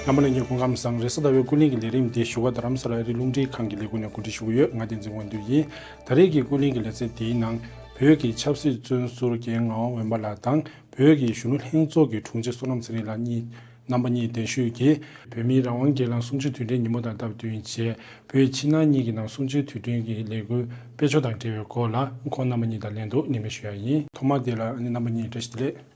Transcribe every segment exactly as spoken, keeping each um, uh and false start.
རྣམ་པ་ལྷན་རྒྱས་སྐུ་ཁམས་བཟང་། རེས་གཟའ་ཟླ་བའི་ཀུན་གླེང་གི་ལས་རིམ་འདི་བཞུགས་སྒར་རྡ་རམ་ས་ལ་ཨ་རིའི་རླུང་འཕྲིན་ཁང་གི་ལས་ཁུངས་ནས་གོ་སྒྲིག་ཞུ་གི་ཡོད། ང་བསྟན་འཛིན་དབང་འདུས་ཡིན། ད་རེས་ཀྱི་ཀུན་གླེང་གི་ལེ་ཚན་འདིའི་ནང་བོད་ཀྱི་ཆབ་སྲིད་བཙོན་ཟུར་རྒན་ངག་དབང་དབེན་པ་ལགས་དང་། བོད་ཀྱི་གཞོན་ནུ་ལྷན་ཚོགས་ཀྱི་དྲུང་ཆེ་བསོད་ནམས་ཚེ་རིང་ལགས་གཉིས། རྣམ་པ་གཉིས་གདན་ཞུས་ཀྱིས་བོད་མིའི་རང་དབང་སྒེར་ལངས་གསུམ་བཅུའི་དུས་དྲན་ཉིན་མོ་དང་སྟབས་བསྟུན་བྱས། བོད་ཕྱི་ནང་གཉིས་ཀྱི་ནང་གསུམ་བཅུའི་དུས་དྲན་གྱི་ལས་འགུལ་སྤེལ་ཕྱོགས་དང་འབྲེལ་བའི་སྐོར་ལ་ཁོང་རྣམ་པ་གཉིས་དང་ལན་དུ་གླེང་མོལ་ཞུ་ཡ་ཡིན། ཐོག་མ་དེ་ལ་ཨ་ནི་རྣམ་པ་གཉིས་བཀྲ་ཤིས་བདེ་ལེགས།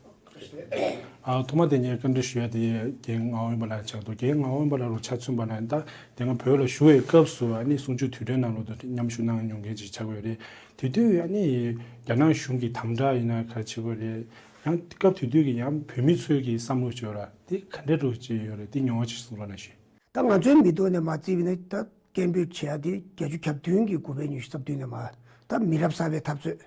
ཨ། ཐོག་མ་དེ་ངས་བཀའ་འདྲི་ཞུ་ཡ་དེ་རྒན་ངག་དབང་དབེན་པ་ལགས་ཆགས་འདུག་རྒན་ངག་དབང་དབེན་པ་ལགས་རུ་ཆ་མཚོན་པ་ན། ད་དེ་སྔ་བོད་ལ་བཞུགས་པའི་སྐབས་སུ་ཨ་ནི་གསུམ་བཅུའི་དུས་དྲན་ནང་ལོགས་དུ་མཉམ་ཞུགས་གནང་མྱོང་མཁན་ཅིག་ཆགས་ཀྱི་ཡོད་རེད། དེ་དུས་ཨ་ནི་རྒྱ་ནག་གཞུང་གི་དམ་དྲག་ཡིན་ན་ག་རེ་བྱེད་དགོས་རེད། ཡང་སྐབས་དེ་དུས་ཀྱི་ཡང་བོད་མི་ཚོའི་གི་བསམ་བློ་བྱོས་ར་དེ་ག་འདྲ་འདྲ་ཅིག་ཡོད་རེད། དེ་མྱོང་བ་ཅིག་གསུང་རོགས་གནང་ཞུ། ད་ང་ཚོའི་མི་ཐོག་ནས་མ་བརྩིས་པ་ན་ད་སྐད་འབོད་བྱེད་ཡ་དེ་བརྒྱད་ཅུ་གྱ་བདུན་གྱི་དགུ་པའི་ཉི་ཤུ་རྩ་བདུན་ནས་མར་ད་མི་རབས་གསར་པའི་འཐབ་རྩོད་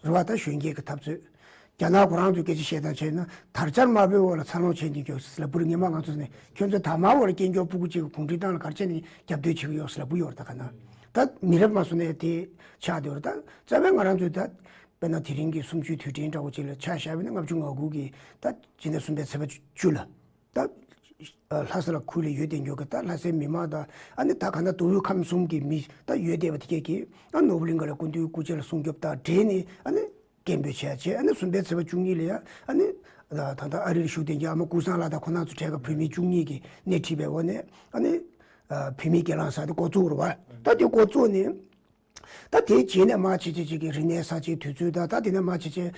རེད་བ། ད་གཞོན་སྐྱེས་ཀྱི་འཐབ་རྩོད། རྒྱ་ནག་ཁོ་རང་ཚོས་སྐད་ཆ་བཤད་སྟངས་བྱས་ན་དར་ལྕོག་དམར་པོའི་འོག་ལ་འཚར་ལོངས་བྱས་ནས་ཀྱང་ཟེར་ལ། བུ་རུ་ངས་མ་ང་ཚོ་ནས་ཁྱོད་ཚོ་དར་དམར་འོག་ལ་སྐྱེས་མགྱོགས་སྤུ་གུ་གཅིག་གི་གུང་ཁྲན་ཏང་ལ་ག་རེ་བྱས་ནས་རྒྱབ་གཏོད་བྱེད་ཀྱི་ཡོད་ཟེར་ལ་བུ་ཡོད་རེད། ད་ག་ན་ད་མི་རབས་མ་སོང་ནས་དེ་ཆགས་བསྡད་ཡོད་རེད། ད་རྩ་བའི་ང་རང་ཚོའི་ད་དཔེར་ན་དེ་རིང་གི་གསུམ་བཅུའི་དུས་དྲན་འདྲ་བོ་ཅིག་ལ་ཆ་བཞག་པ་ཡིན་ན་ལྔ་བཅུ་ང་དགུ་གི་ད་སྤྱི་ཟླ་གསུམ་པའི་ཚེས་པ་བཅུ་ལ། ད་ལྷ་ས་ལ་ཁུལ་ལ་ཡོད་བསྡད་མགྱོགས་ཀྱི་ད་ལྷ་སའི་མི་མང་དང་ཨ་ནི་ད་ག་ན་མདོ་དབུས་ཁམས་གསུམ་གྱི་མི་ད་ཡོད་བསྡད་པ་དེ་གས་ཀྱིས་ཨ་ནོར་བུ་གླིང་ག་ལ་སྐུ་མདུན་སྐུ་ཕྱྭ་ལ་སྲུང་སྐྱོབ་དང་འབྲེལ་ནས་ཨ་ནི་སྐད་འབོད་བྱས་བྱས། ཨ་ནི་གསུམ་པའི་ཚེས་པ་བཅུ་གཉིས་ལ་ཡ་ཨ་ནི་ད་ད་ལྟ་ཨ་རི་ལ་བཞུགས་བསྡད་མཁན་ཨ་མ་ཀུན་བཟང་ལགས་དང་ཁོང་རྣམ་ཚོ་གྲས་ཀ་བོད་མི་བཅུ་གཉིས་ཀྱིས་སྣེ་ཁྲིད་པའི་འོག་ནས་ཨ་ནི་བོད་མིའི་སྒེར་ལངས་ཟེར་དེ་འགོ་བཙུགས་རེད་བ། ད་དེ་འགོ་བཙུགས་ནས། ད་དེའི་རྗེས་ནས་མར་བྱས་བྱས་བྱས་ཀྱི་རིག་གནས་གསར་བརྗེའི་དུས་ཚོད་དང་། ད་དེ་ནས་མར་བྱས་བྱས་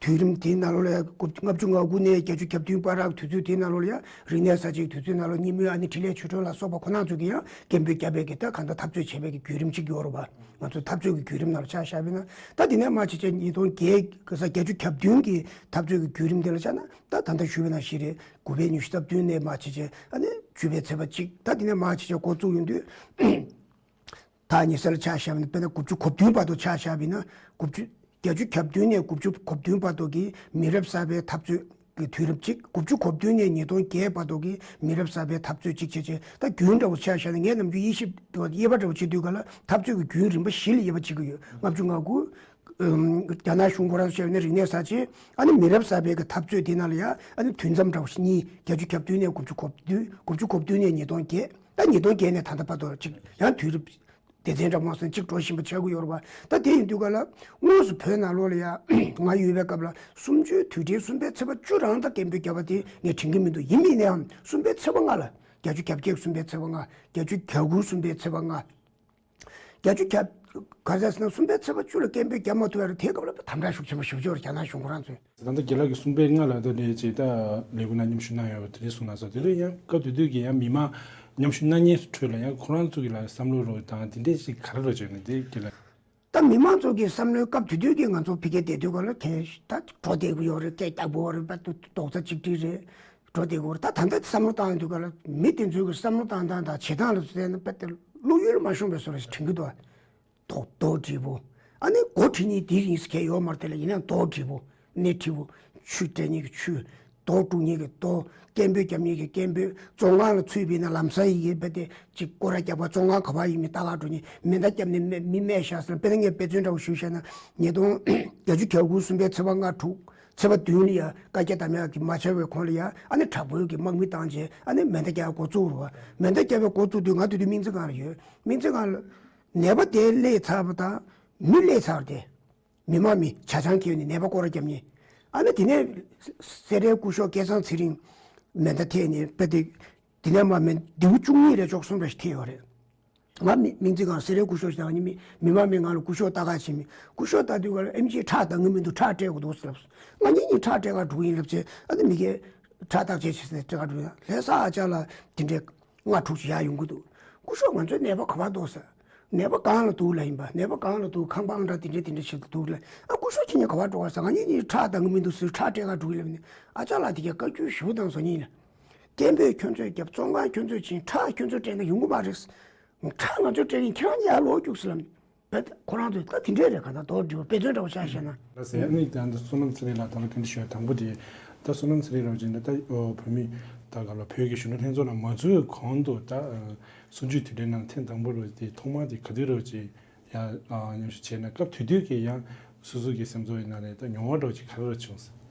དུས་རིམ་དེའི་ནང་ལོགས་ལ་ཡང་ལྔ་བཅུ་ང་དགུ་ནས་བརྒྱད་ཅུ་གྱ་བདུན་བར་གྱི་དུས་ཚོད་དེའི་ནང་ལོགས་ལ་ཡང་རིག་གནས་གསར་བརྗེའི་དུས་ཚོད་ནང་ལོགས་སྙེ་མོའི་ཨ་ནེ་འཕྲིན་ལས་ཆོས་སྒྲོན་ལ་སོགས་པ་ཁོ་རང་ཚོ་གིས་ཡང་སྐད་འབོད་བརྒྱབ་པའི་གི་ད་གང་ལྟར་འཐབ་རྩོད་བྱས་པའི་གི་བརྒྱུད་རིམ་ཅིག་ཡོད་རེད་བ། ང་ཚོའི་འཐབ་རྩོད་ཀྱི་བརྒྱུད་རིམ་ནང་ལ་ཆ་བཞག་པ་ཡིན་ན། ད་དེ་ནས་མར་བྱས་བྱས་ཉིས་སྟོང་བརྒྱད་གི་ས་བརྒྱད་ཅུ་གྱ་བདུན་གྱི་འཐབ་རྩོད་ཀྱི་བརྒྱུད་རིམ་དེ་ལ་ཆ་ན། ད་ད་ལྟ་ཞུས་པ་ནང་བཞིན་རེད། དགུ་པའི་ཉི་ཤུ་རྩ་བདུན་ནས་མར་བྱས་བྱས་ཨ་ནེ་བཅུ་པའི་ཚེས་པ་གཅིག་ད་དེ་ནས་མར་བྱས་བྱས་འགོ་བཙུགས་ཡོང་དུས། ད་ཉེ་སར་ཆ་བཞག་ན་དཔེར་ན་དགུ་བཅུ་གོ་བདུན་བར་དུ་ཆ་བཞག་པ་ཡིན་ན། དགུ་བཅུ། བརྒྱད་ཅུ་གྱ་བདུན་ནས་དགུ་བཅུ་གོ་བདུན་བར་དུ་གི་མི་རབས་གསར་པའི་འཐབ་རྩོད་ཀྱི་དུས་རབས་གཅིག་དགུ་བཅུ་གོ་བདུན་ནས་ཉིས་སྟོང་བརྒྱད་བར་དུ་གི་མི་རབས་གསར་པའི་འཐབ་རྩོད་གཅིག་བྱས་བྱས། ད་རྒྱུན་འདྲ་བོ་ཆ་བཞག་ན་ངས་ནམ་རྒྱུན་དབྱེ་ཞིབ་དབྱེ་བ་འདྲ་བོ་བྱེད་དུས་ག་ལ་འཐབ་རྩོད་ཀྱི་རྒྱུན་རིམ་པ་བཞི་ལ་དབྱེ་བ་ཕྱེ་གི་ཡོད། ལྔ་བཅུ་ང་དགུ། ཨམ། རྒྱ་ནག་གཞུང་ཁོ་རང་བཤད་ན་རིག་གནས་གསར་བརྗེ། ཨ་ནི་མི་རབས་གསར་པའི་གི་འཐབ་རྩོད་དེ་ནང་ལ་ཡ་ཨ་ནི་དུས་མཚམས་འདྲ་བོ་ཞིག་གཉིས། བརྒྱད་ཅུ་གྱ་བདུན་ནས་དགུ་བཅུ་གོ་བདུན། དགུ་བཅུ་གོ་བདུན་ནས་ཉིས་སྟོང་བརྒྱད། ད་ཉིས་སྟོང་བརྒྱད་ནས་ད་ལྟ་བར་དུ་ཅིག་ཡང་དུས་རབས་སྡེ་ཚན་འདྲ་མང་སོང་ཅིག་འགྲོ་བཞིན་པ་ཆགས་ཀྱི་ཡོད་རེད་བ། ད་དེ་ཡིན་དུས་ག་ལ་དངོས་སུ་བོད་ནང་ལོགས་ལ་ཡ་ང་ཡོད་པའི་སྐབས་ལ་གསུམ་བཅུའི་དུས་དྲན་གསུམ་པའི་ཚེས་པ་བཅུ་རང་ད་སྐད་འབོད་བརྒྱབ་པ་དེ་ངས་དྲན་གྱི་མི་འདུག་ཡིན་མིན་ནའང་གསུམ་པའི་ཚེས་པ་ལྔ་ལ། བརྒྱད་ཅུ་གྱ་བརྒྱད་གསུམ་པའི་ཚེས་པ་ལྔ། བརྒྱད་ཅུ་གྱ་དགུ་གསུམ་པའི་ཚེས་པ་ལྔ། བརྒྱད་ཅུ་གྱ། ག་རེ་ཟེར་ན་གསུམ་པའི་ཚེས་པ་བཅུ་ལ་སྐད་འབོད་རྒྱབ་མ་ཐུབ་ཡ་རེད། དེའི་སྐབས་ལ་དམ་དྲག་ཤུགས་ཆེན་པོ་ཞེ་པོ་ཅིག་ཡོད་རེད། རྒྱ་ནག་གཞུང་ཁོ་རང་ཚོས། ད་ལྟ་རྒན་ལགས་ཀྱིས་གསུམ་པའི་ལྔ་ལ་ད་ནས་ཅིག་ད་ལས་འགུལ་ནང་མཉམ་ཞུགས་གནང་ཡོད་པ་དེ་རེད་གསུངས་གནང་སོང་། དེ་ལ་ཡང་སྐབས་དེ་དུས་ཀྱི་ཡང་མི་མང་མཉམ་ཞུགས་གནང་མཁན་ཁྲོད་ལ་ཡང་ཁོ་རང་ཚོ་གི་ལ་བསམ་བློ་རོགས་དང་དེ་འདྲས་ཞིག་ག་རེ་རོགས་བྱས་ནས་དེ་རྒན་ལགས། ད་མི་མང་ཚོ་གི་བསམ་བློའི་སྐབས་དེ་དུས་ཀྱི་ང་ཚོ་ཕ་གིར་བསྡད་དུས་ག་ལ་དེ་ད་འགྲོ་བསྡད་ཀྱི་ཡོད་རེད། སྐད་རྒྱག་པོ་རེད་པ། རྡོག་རྩ་གཅིག་སྒྲིལ་རེད། འགྲོ་བསྡད་ཀྱི་ཡོད་རེད། ད་ད་ལྟ་བསམ་བློ་བཏང་དུས་ག་ལ་མི་དེ་ཚོའི་གི་བསམ་བློ་བཏང་སྟངས་དང་བྱེད་སྟངས་ལ་བལྟས་ན་དཔེ་དེ་བློ་ཡུལ་མ་ཤོང་བའི་བཟོ་འདྲ་ཞིག་དྲན་གྱི་འདུག་རྡོག་རྡོག་སྒྲིལ་པོ། ཨ་ནི་སྒོ་ཁྲིད་མཁན་དེ་རིང་སྐད་ཡོད་མ་རེད། དེ་ལ་ཡིན་ན་རྡོག་སྒྲིལ་པོ། སྣེ་ཁྲིད་པོ། ཆུ་སྤྲད་མཁན་གྱི་ཆུ། རྡོ་སྤྲུག་མཁན་གྱི་རྡོ། སྐད་འབོད་རྒྱབ་མཁན་གྱི་སྐད་འབོད། བཙོན་ཁང་ལ་ཚུད་པ་ཡིན་ན་ལམ་སང་ཡི་གེ་རྦད་དེ་ཅིག་སྐོར་ར་རྒྱག་པ། བཙོན་ཁང་ག་པར་ཡིན་མིན་ལྟ་ག་འགྲོ་མཁན། མེ་མདའ་བརྒྱབ་ནས་མི་རྨས་བཞག་ཟེར། དཔེར་ན་ངས་དཔེ་མཚོན་འདྲ་བོ་ཞུས་བཤད་ན། ཉིས་སྟོང་བརྒྱད་ཅུ་གྱ་དགུ་གསུམ་པའི་ཚེས་པ་ལྔ་དྲུག་ཚེས་པ་བདུན་ལ་ཡ་བཀའ་རྒྱ་བསྡམ་ཡག་གི་མ་ཆགས་པའི་གོང་ལ་ཡ་ཨ་ནི་དྲག་པོའི་གི་དམག་མི་བཏང་རྗེས་ཨ་ནི་མེ་མདའ་རྒྱག་ཡག་འགོ་བཙུགས་རེད་བ། མེ་མདའ་རྒྱག་པའི་འགོ་བཙུགས་དུས་ང་དེ་དུས་སྨན་རྩིས་ཁང་ལ་ཡོད། སྨན་རྩིས་ཁང་ལ་ནད་པ་དེ་སླེབས་ཚར་བ་དང་མི་སླེབས་ཚར་བ་དེ། མི་མང་མི་ཇ་ཆང་ཁྱེར་ནས་ནད་པ་སྐོར་ར་རྒྱབ་མཁན། ཨ་ནི་དེ་ནས་སེ་རའི་སྐུ་ཞབས་སྐལ་བཟང་ཚེ་རིང་མེ་མདའ་ཐེབས་ནས་དཔེ་དེ། དེ་ནས་མར་མེ་མདེའུ་བཅུ་གཉིས་རེ་བཅུ་གསུམ་རེ་ཞིག་ཐེབས་ཡོད་རེད། ང་མི་སྨན་རྩིས་ཁང་སེ་རའི་སྐུ་ཞབས་ཞིག་དང་ནི་མི་མི་མང་མི་ང་ལ་སྐུ་ཞབས་ལྟ་ག་ཕྱིན་མི་སྐུ་ཞབས་ལྟ་དུས་ག་ལ་ཨེམ་ཆི་ཁྲག་འདང་གི་མི་འདུག་ཁྲག་སྤྲད་དགོས་འདུག་ཟེར་ལབ་སོང་། ང་གཉིས་གཉིས་ཁྲག་སྤྲད་ག་འགྲོ་གི་ཡིན་ལབ་བྱས། ཨ་ནི་མི་སྒེར་ཁྲག་བརྟག་དཔྱད་བྱེད་ཟེར་སྤྲད་ག་འགྲོ་ཡ་ལྷ་ས་ཨ་ཅག་ལ་དེ་འདྲའི། ལྔ་དྲུག་ཅིག་ཡར་ཡོང་གི་འདུག་སྐུ་ཞབས་ང་ཚོའི་ནད་པ་ག་པར་འདུག་ཟེར། ནད་པ་སྒང་ལ་འདུག་ལབ་ཡིན་པ། ནད་པ་སྒང་ལ་འདུག་ཁང་པ་ཨང་གྲངས་དེ་འདྲ་དེ་འདྲ་ཞིག་ཏུ་འདུག་ལབ། ཨ་སྐུ་ཞབས་ཁྱེད་གཉིས་ག་པར་འགྲོ་ག་ཟེར། ང་གཉིས་གཉིས་ཁྲག་འདང་གི་མི་འདུག་ཟེར་ཁྲག་སྤྲད་ག་འགྲོ་གི་ལབ་ནས་ཨ་ཅག་ལགས་དེ་གས་བཀའ་བཀྱོན་ཞེ་པོ་བཏང་སོང་། གཉིས་ལ་སྐད་འབོད་ཁྱོད་ཚོས་རྒྱབ། བཙོན་ཁང་ཁྱོད་ཚོས་ཕྱིན། ཁྲག་ཁྱོད་ཚོས་སྤྲད་ན་ཡོང་གི་མ་རེད། ཁྲག་ང་ཚོས་སྤྲད་ཀྱིན་ཁྱེད་རང་གཉིས་ཡར་ལོག་རྒྱུགས་ཟེར་ལབ་ནས། བོད་ཁོ་རང་ཚོས་ད་དེ་འདྲས་རེད། གང་ལྟར་རྡོག་སྒྲིལ་བ་དཔེ་མཚོན་འདྲ་བོ་ཆགས་བཤད་ན། ལགས་སེ། ཨ་ནི་ད་ལྟ་བསོད་ནམས་ཚེ་རིང་ལགས་ད་ལྟ་བཀའ་འདྲི་ཞུ་ཡ་དང་པོ་དེ། ད་བསོད་ནམས་ཚེ་རིང་ལགས་ཀྱིས་ད་ལྟ་བོད་མི་ད་ག་ལ་བོད་ཀྱི་གཞོན་ནུ་ལྷན་ཚོགས་ནང་མ་འཛུལ་བའི་གོང་དུ་ད་གསུམ་བཅུའི་དུས་དྲན་ནང་ཐེངས་དང་པོ་རུ་དེ་ཐོག་མར་དེ་ག་དུས་རུ་ཅིག་ཡང་མཉམ་ཞུགས་བྱས་ན། སྐབས་དེ་དུས་ཀྱི་ཡང་སོ་སོ་གི་སེམས་ཚོར་ཡིན་ན་རེད། ད་མྱོང་བ་འདྲ་བོ་ཅིག་ག་རེ་རེ་བྱུང་སོང་།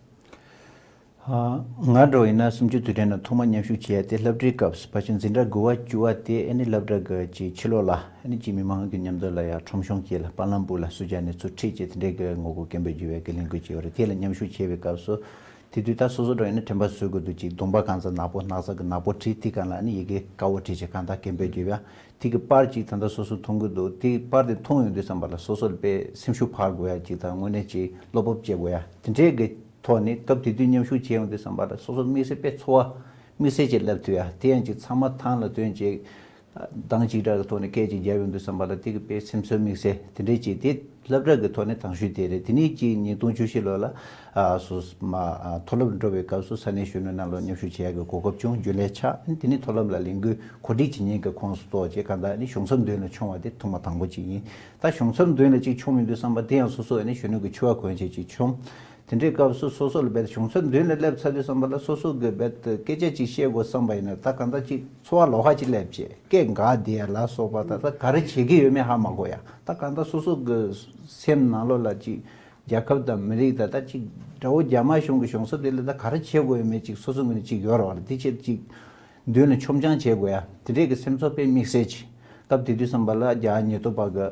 ང་འདྲ་བོ་ཡིན་ན་གསུམ་བཅུའི་དུས་དྲན་ལ་ཐོག་མར་མཉམ་ཞུགས་བྱས་ཏེ་སློབ་གྲྭའི་སྐབས་སུ་ཕལ་ཆེར་འཛིན་གྲྭ་དགུ་པ་བཅུ་པ་དེ་ཨ་ནི་སློབ་གྲྭ་གི་ཅིག་ཕྱི་ལོགས་ལ་ཨ་ནི་ཅིག་མི་མང་གི་མཉམ་དུ་ལ་ཡ་ཁྲོམ་གཞུང་བཅས་ལ་པ་ལམ་བུ་ལ་སུ་ཇ་ནས་ཚུར་ཁྲིད་བྱས་དེ་འདྲའི་གི་ངོ་རྒོལ་སྐད་འབོད་བརྒྱབ་པའི་གི་ལས་འགུལ་ཅིག་ཡོད་རེད། དེ་ལ་མཉམ་ཞུགས་བྱས་པའི་སྐབས་སུ་དེ་དུས་ད་སོ་སོ་འདྲ་ཡིན་ན་དྲན་པ་གསོས་དགོས་འདུག་ཅིག་གདོང་པ་གང་ཚ་ནག་པོ་སྣག་ཚ་གི་ནག་པོ་བྲིས་དེ་གང་ལ་ཨ་ནི་ཡི་གེ་དཀར་པོ་བྲིས་བྱས་གང་ལྟར་སྐད་འབོད་བརྒྱབ་ཡ། དེ་གི་པར་ཅིག་ད་ལྟ་སོ་སོ་མཐོང་གི་འདུག་དེ་པར་དེ་མཐོང་ཡོང་དུས་ཙམ་པ་ལ་སོ་སོ་ལ་དཔེ་སེམས་ཤུགས་འཕར་དགོས་ཡ་ཅིག་དང་དངོས་གནས་ཅིག་བློ་སྤོབས་སྐྱེ་དགོས་ཡ་དེ་འདྲའི་གི་ཐོག་ནས་སྐབས་དེ་དུས་མཉམ་ཞུགས་བྱས་ཡོང་དུས་ཙམ་པ་ལ་སོ་སོ་དམིགས་བསལ་དཔེ་ཚོར་བ་དམིགས་བསལ་ཅིག་སླེབས་ཐུབ་ཡ་དེ་ཡང་ཅིག་ཚང་མ་ཐང་ལ་ཐོན་ཅིག་མདང་ཅིག་སྒྲ་གི་ཐོག་ནས་སྐད་ཅིག་བརྒྱབ་ཡོང་དུས་ཙམ་པ་ལ་དེ་གི་དཔེ་སེམས་ཚོར་དམིགས་བསལ་དེ་འདྲའི་ཅིག་དེ་སློབ་གྲྭ་གི་ཐོག་ནས་དང་ཤོས་དེ་རེད། དེ་ནས་ཅིག་ཉིས་སྟོང་བཅུ་བཞི་ལོ་ལ་ཨ་སོ་མ་ཨ་མཐོ་སློབ་འགྲོ་བའི་སྐབས་སུ་ས་གནས་གཞོན་ནུ་རྣམས་ལ་མཉམ་ཞུགས་བྱེད་ཡག་གི་གོ་སྐབས་བྱུང་རྒྱུན་ལས་ཆགས། དེ་ནས་མཐོ་སློབ་ལ་ལས་འགུལ་གོ་སྒྲིག་བྱེད་མཁན་གྱི་ཁོངས་སུ་གཏོགས་བྱས་གང་ལྟར་ནི་གཞུང་ཚབ་མདུན་ལ་མཆོང་བ་དེ་ཐོག་མ་དང་པོ་ཅིག་ཡིན། ད་གཞུང་ཚབ་མདུན་ལ་ཅིག་མཆོང་ཡོང་དུས་ཙམ་པ་དེ་ཡང་སོ་སོ་ནི་གཞོན་ནུ་གི་ཕྱུ་པ་གོན་བྱས་ཅིག་མཆོང་། དེ་འདྲའི་སྐབས་སུ་སོ་སོ་ལ་རྦད་དེ་གཞུང་ཚབ་མདུན་ལ་སླེབས་ཚར་དུས་ཙམ་པ་ལ་སོ་སོ་གི་རྦད་དེ་སྐད་ཆ་ཅིག་བཤད་དགོས་བསམ་པ་ཡིན་ན་ད་གང་ལྟར་ཅིག་ཚོར་བ་ལོགས་ཀ་ཅིག་སླེབས་བྱས་སྐད་འགག་བསྡད་ཡ་ལ་སོགས་པ་ད་ད་ག་རེ་བྱེད་ཀྱི་ཡོད་མེད་ཧ་མ་གོ་ཡ། ད་གང་ལྟར་སོ་སོ་གི་སེམས་ནང་ལོགས་ལ་ཅིག་རྒྱལ་ཁབ་དང་མི་རིགས་དང་ད་ཅིག་དགྲ་བོ་རྒྱ་དམར་གཞུང་གི་གཞུང་ཚབ་དེ་ལ་ད་ག་རེ་བྱེད་དགོས་ཡོད་མེད་ཅིག་སོ་སོ་ངོས་ནས་ཅིག་ཡོད་རེད་བ། ལ་དེ་ཕྱིར་ཅིག་མདུན་ལ་མཆོང་རྐྱང་བྱེད་དགོས་ཡ་དེ་འདྲས་ཀྱི་སེམས་ཚོར་དཔེ་དམིགས་བསལ་ཅིག་སྐབས་དེ་དུས་ཙམ་པ་ལ་རྒྱ་ཉེན་རྟོག་པ་གི་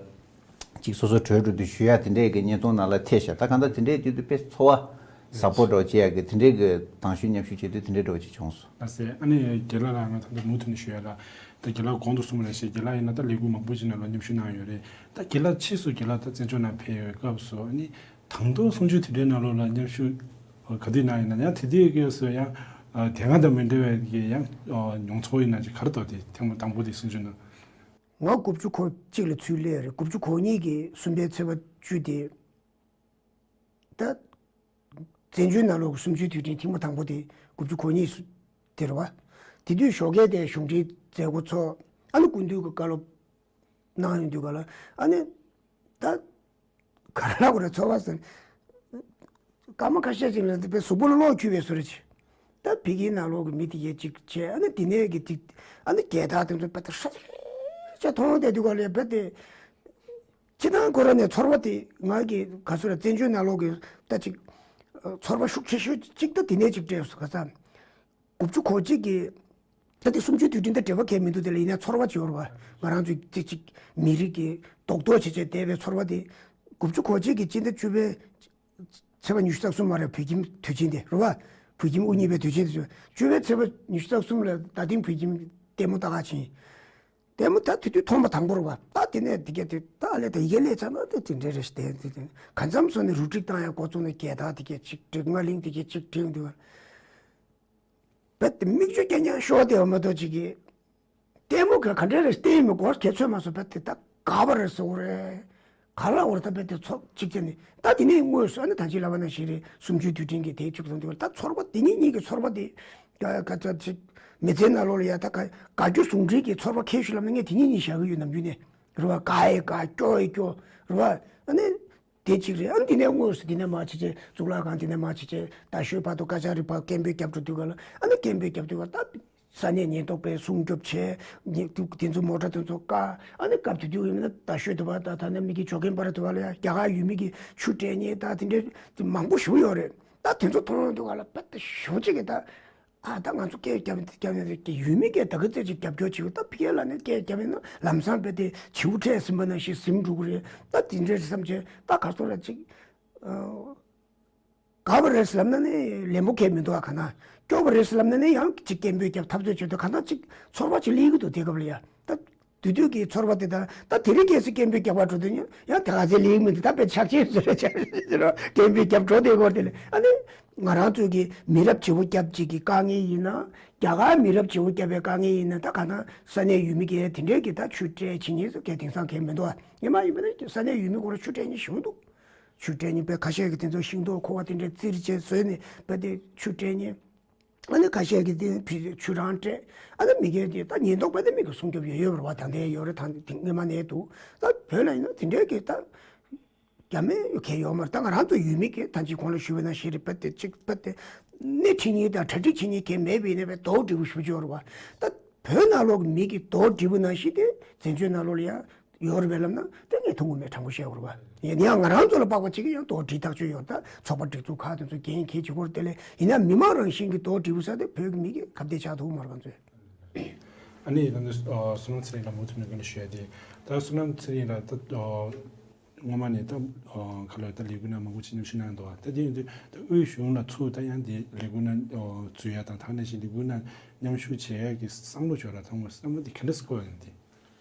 ཅིག་སོ་སོ་གྲོས་འགྲོ་དུས་ཞུ་ཡ་དེ་འདྲས་ཀྱི་བརྙན་ཐུང་ནང་ལ་ཐེ་ཤ་ད་གང་ལྟར་དེ་འདྲས་དུས་དུས་དཔེ་ཚོར་བ་ཟབ་པོ་འགྲོ་བྱེད་ཡ་གི་དེ་འདྲས་ཀྱི་དང་ཤོས་མཉམ་ཞུགས་བྱེད་དུས་དེ་འདྲས་འགྲོ་བྱེད་བྱུང་སོང་། ལགས་སེ། ཨ་ནི་རྒན་ལགས་ལ་ང་ད་ལྟ་མུ་མཐུད་ནས་ཞུ་ཡ་ལ། ད་རྒན་ལགས་གོང་དུ་གསུངས་པ་ནང་བཞིན་རྒན་ལགས་ཡིན་ན་ད་ལས་འགུལ་མང་པོ་ཞིག་ནང་ལ་མཉམ་ཞུགས་གནང་ཡོད་རེད། ད་རྒན་ལགས་ཕྱིས་སུ་རྒན་ལགས་ད་བཙན་བྱོལ་ནང་ཕེབས་ཡོད་སྐབས་སུ་ཨ་ནི་དང་ཐོག་གསུམ་བཅུའི་དུས་དྲན་ནང་ལོགས་ལ་མཉམ་ཞུགས་ག་དུས་གནང་ཡོད་ན་ཡང་དེ་དུས་སྐབས་སུ་ཡང་དེ་སྔ་དང་མི་འདྲ་བའི་གི་ཡང་མྱོང་ཚོར་ཡིན་ན་ཅིག་ག་རེ་འདུག་དེ་ཐེངས་མ་དང་པོ་དེ་གསུམ་བཅུ་ནང་། ང་དགུ་བཅུ་གོ་གཅིག་ལ་ཚུར་སླེབས་རེད། དགུ་བཅུ་གོ་གཉིས་ཀྱི་གསུམ་པའི་ཚེས་པ་བཅུ་དེ། ད། བཙན་བྱོལ་ནང་ལོགས་ཀྱི་གསུམ་བཅུའི་དུས་དྲན་ཐེངས་མ་དང་པོ་དེ་དགུ་བཅུ་གོ་གཉིས་སུ་དེ་རེད་བ། དེ་དུས་ཞོགས་ཀས་དེ་གཞུང་འབྲེལ་མཛད་སྒོ་ཚོགས་ཨ་ནི་སྐུ་མདུན་གྱི་བཀའ་སློབ་གནང་ཡོང་དུས་ག་ལ་ཨ་ནི་ད་ག་རེ་ལབ་དགོས་རེད་ཚོར་བ་ཟེར། སྐར་མ་ཁ་ཤས་ཤིག་ལ་དེ་པའི་གཟུགས་པོ་ལ་གློག་འཁྱུག་པའི་བཟོ་འདྲ་ཅིག་ད་བོད་ཁྱིམ་ནང་ལོགས་ཀྱི་མི་དེ་གས་ཅིག་བྱས་ཨ་ནི་དེ་ནས་ཀྱི་དེ་ཨ་ནི་རྒྱལ་དར་དེ་ཚོ་པ་ད་ཧྲ་ཅག་མཐོང་བསྡད་དུས་ག་ལ་ཡ་བོད་དེ། སྤྱིར་བཏང་ཁོ་རང་ནས་ཚོར་བ་དེ་ང་གི་ག་ཚོད་ལ་བཙན་བྱོལ་ནང་ལོགས་ཀྱི་ད་ཅིག་ཚོར་བ་ཤུགས་ཆེ་ཤོས་ཅིག་ད་དེ་ནས་ཅིག་སྤྲད་སོང་ག་ས། དགུ་བཅུ་གོ་གཅིག་གི་ད་དེ་གསུམ་བཅུའི་དུས་དྲན་དང་འབྲེལ་བ་གང་ཡང་མི་འདུག་དེ་ལ་ཡིན་ན་ཚོར་བ་ཅིག་ཡོད་རེད་བ། ང་རང་ཚོའི་ཅིག་ཅིག་མི་རིགས་ཀྱི་རྡོག་རྡོག་བྱས་བྱས་བསྡད་པའི་ཚོར་བ་དེ་དགུ་བཅུ་གོ་གཅིག་གི་སྤྱི་ཟླ་བཅུ་པའི་ཚེས་པ་ཉི་ཤུ་རྩ་གསུམ་མ་རེད་བོད་ཁྱིམ་དུས་ཆེན་དེ་རེད་བ། བོད་ཁྱིམ་དབུ་བརྙེས་པའི་དུས་ཆེན་དེ་བཅུ་པའི་ཚེས་པ་ཉི་ཤུ་རྩ་གསུམ་ལ་རྡ་སྟེང་བོད་ཁྱིམ་ལྟད་མོ་ལྟ་ག་ཕྱིན། ལྟད་མོ་ད་དེ་དུས་མཐོང་པ་དང་པོ་རེད་བ། ད་དེ་ནས་དེ་གས་དེ་ད་ཨ་ལས་ད་ཡི་གེ་ལས་ཚར་ན་ད་དེ་འདྲས་རེད་ཤི་དེ་དེ་དེ་གང་འཚམ་སོང་ནས་རུ་སྒྲིག་བཏང་ཡ་འགོ་བཙུགས་ནས་རྒྱལ་དར་དེ་གས་ཅིག་བསྒྲིགས་རྔ་གླིང་དེ་གས་ཅིག་བསྒྲིགས་འདུག་བ། བད་དེ་མིག་ཆུ་རྐྱང་རྐྱང་ཤོར་བསྡད་པ་མ་གཏོགས་ཅིག་གི་ལྟད་མོ་ག་ག་འདྲས་རེད་ལྟད་མོ་སྒོར་གས་ཚོད་མ་སོང་བད་དེ་ད་དགའ་བ་རེད་ཟེར་བ་རེད། ག་ལ་བར་ད་བད་དེ་ཚོགས་གཅིག་བྱས་ནས་ད་དེ་ནས་དངོས་སུ་ཨ་ནི་ད་ཅི་ལབ་པ་ནང་བཞིན་རེད་གསུམ་བཅུའི་དུས་དྲན་གྱི་དེའི་ཚུགས་སོང་དུས་ད་ཚོར་བ་དེ་ཉིད་ཉིད་ཀྱི་ཚོར་བ་དེ། ཀ་ཀ་ཙ་ཅིག་མི་ཚེའི་ནང་ལོགས་ལ་ཡ་ད་ཀ་དགའ་སྐྱོ་ཟུང་འབྲེལ་གྱི་ཚོར་བ་ཁྱད་ཞུ་ལབ་ན་ངས་དེ་ཉིད་ཉིད་བཞག་གི་ཡོད་ནམ་རྒྱུན་ནས་རེད་བ། དགའ་ཡི་དགའ་སྐྱོ་ཡི་སྐྱོ་རེད་བ། ཨ་ནི་དེ་གཅིག་རེད། ཨ་ནི་དེ་ནས་དངོས་སུ་དེ་ནས་མར་བྱས་བྱས་གཙུག་ལག་ཁང་དེ་ནས་མར་བྱས་བྱས་རྡ་ཤོད་བར་དུ་ཀ་ཅ་རི་བར་སྐད་འབོད་རྒྱབ་འགྲོ་དུས་ག་ལ་ཨ་ནི་སྐད་འབོད་རྒྱབ་དུས་ག་ད་ས་གནས་ཉེན་རྟོག་པས་སྲུང་སྐྱོབ་བྱས་ཉེ་དུ་དེ་ཚོ་མོ་ཊ་དེ་ཚོ་བཀག་ཨ་ནི་སྐབས་དེ་དུས་ཡིན་ན་རྡ་ཤོད་དུ་བ་ད་ད་ནས་མི་གི་ཇོ་ཁན་པར་དུ་བ་ལ་ཡ་རྒྱ་གར་ཡུལ་མི་གི་ཆུ་སྤྲད་མཁན་ད་དེ་འདྲའི་མང་པོ་ཞིག་ཡོད་རེད། ད་དེ་ཚོ་མཐོང་དུས་ག་ལ་བད་དེ་ཞོགས་ཅིག་གི་ད། ཨ་ད་ང་ཚོ་སྐད་རྒྱབ་རྒྱབ་ཡོད་ཀྱི་ཡུལ་མི་སྐད་ད་གི་རྩེ་གཅིག་རྒྱབ་སྐྱོར་བྱེད་དགོས། ད་ཕ་གི་ལ་ནི་སྐད་རྒྱབ་ཡིན་ན་ལམ་སང་རྦད་དེ་བྱིའུ་ཁྲས་ཟིན་པ་ནང་བཞིན་ཟིན་འགྲོ་གི་རེད། ད་དེ་འདྲས་བསམ་བྱས་ད་ག་ཚོད་ལ་ཅིག་དགའ་བ་རེད་ལབ་ན་ནི་ལན་པོ་གས་མི་འདུག་ཨ། ག་ན་སྐྱོ་བ་རེད་ལབ་ན་ནི་ཡང་ཅིག་སྐད་འབོད་རྒྱབ་འཐབ་རྩོད་བྱེད་དུས་ག་ན་ཅིག་ཚོར་བ་ཅིག་སླེབས་ཀྱི་འདུག་དེ་སྐབས་ལ་ཡ་ད། དེ་དུས་ཀྱི་ཚོར་བ་དེ་དང་ད་དེ་རིང་ཁ་སང་སྐད་འབོད་རྒྱག་པར་འགྲོ་དུས་ཡང་དེ་ག་ཚད་ལེགས་མི་འདུག་ད་དཔེ་ཆག་ཆེན་བཟོ་རེ་བྱ་རེ་རོ་སྐད་འབོད་རྒྱབ་འགྲོ་དེ་སྐོར་དེ་ལ་ཨ་ནི་ང་རང་ཚོ་གི་མི་རབས་བྱེད་པོ་རྒྱབ་ཅིག་གི་དཀའ་ངལ་ཡིན་ན་རྒྱ་གར་མི་རབས་བྱེད་པོ་རྒྱབ་པའི་དཀའ་ངལ་ཡིན་ན་ད་ག་ན་ས་གནས་ཡུལ་མི་གི་དེ་འདྲས་གི་ད་ཆུ་སྤྲད་བྱེད་མཁན་ཚོ་གས་དེང་སང་གས་མི་འདུག་ཨ། ཡིན་མ་ཡིན་པ་ན་ས་གནས་ཡུལ་མི་ཁོ་རང་ཆུ་སྤྲད་མཁན་ཞིག་འདུག་ཆུ་སྤྲད་མཁན་དཔེ་ཁ་ཤས་ཀྱི་དེ་ཚོ་ཤིང་ཏོག་ཁུ་བ་དེ་འདྲས་བཙིར་བྱས་བཟོས་ནས་དཔེ་དེ་ཆུ་སྤྲད་མཁན། ཨ་ནི་ཁ་ཤས་ཀྱིས་དེ་ཕི་ཆུ་རང་སྤྲད། ཨ་ནི་མི་སྒེར་གྱི་ད་ཉེན་རྟོག་པ་དེ་མི་གི་སྲུང་སྐྱོབ་ཡོད་ཡོད་རེད་བ། ད་ལྟའི་ཡོད་རེད། ད་དེ་སྔོན་མ་ནས་འདུག་ད་བོད་ལ་ཡིན་ན་དེ་འདྲའི་གི་ད་རྒྱ་མི་གས་ཡོད་མ་རེད། ད་ང་རང་ཚོ་ཡུལ་མི་གི་ད་ཅི་གོང་ལ་ཞུས་པ་ནང་བཞིན་རེད། དཔེ་དེ་གཅིག་དཔེ་དེ་སྣེ་ཁྲིད་མཁན་དང་གྲ་སྒྲིག་བྱེད་མཁན་གས་མེད་པ་ཡིན་ན་དཔེ་རྡོག་སྒྲིལ་པོ་ཞུ་རྒྱུ་ཡོད་རེད་བ། ད་བོད་ནང་ལོགས་ཀྱི་མི་གི་རྡོག་སྒྲིལ་པོ་ནང་བཞིན་དེ་བཙན་བྱོལ་ནང་ལོགས་ལ་ཡང་། ཡོད་རེད་པས་ལབ་ན་དེ་ངས་མཐོང་གི་མེད། དྲང་པོ་བཤད་དགོས་རེད་པ། ཡིན་ཡང་ང་རང་ཚོ་ལ་དཔག་པ་གཅིག་གིས་ཡང་དོགས་འདྲི་ཐག་ཆོད་ཡོད། ད་ཚོགས་པ་སྒྲིག་འཛུགས་ཁག་དེ་ཚོ་འགན་འཁྱེར་བྱེད་དགོས་རེད། དེ་ལས་ཡིན་ན་མི་མང་རང་བཞིན་གྱིས་དོགས་འདྲི་བ་ཟེར་དེ་བོད་ཀྱི་མི་གིས་ག་བདེ་ཆགས་ཐུབ་མ་རེད་ང་ཚོས། ཨ་ནི་ད་ནི་བསོད་ནམས་ཚེ་རིང་ལགས་མུ་མཐུད་ནས་སྐད་ཆ་ཞུ་ཡ་དེ། ད་བསོད་ནམས་ཚེ་རིང་ལགས་ད་སྔོན་མ་ནས་ད་ག་ལ་ད་ལས་འགུལ་ནང་མང་པོ་ཅིག་མཉམ་ཞུགས་གནང་འདུག་ད་དེ་ཡིན་དུས་ད་དབུས་གཞུང་ལ་ཚུར་ད་ཡང་དེ་ལས་འགུལ་ནང་འཛུལ་ཡ་དང་ད་ག་ནང་བཞིན་ལས་འགུལ་ནང་མཉམ་ཞུགས་བྱེད་ཡ་གི་བསམ་བློ་ཅིག་ཡོད་ར། ཚང་མ་བསམ་བློ་དེ་ག་འདྲ་སེ་འཁོར་ཡོད་ན་དེ།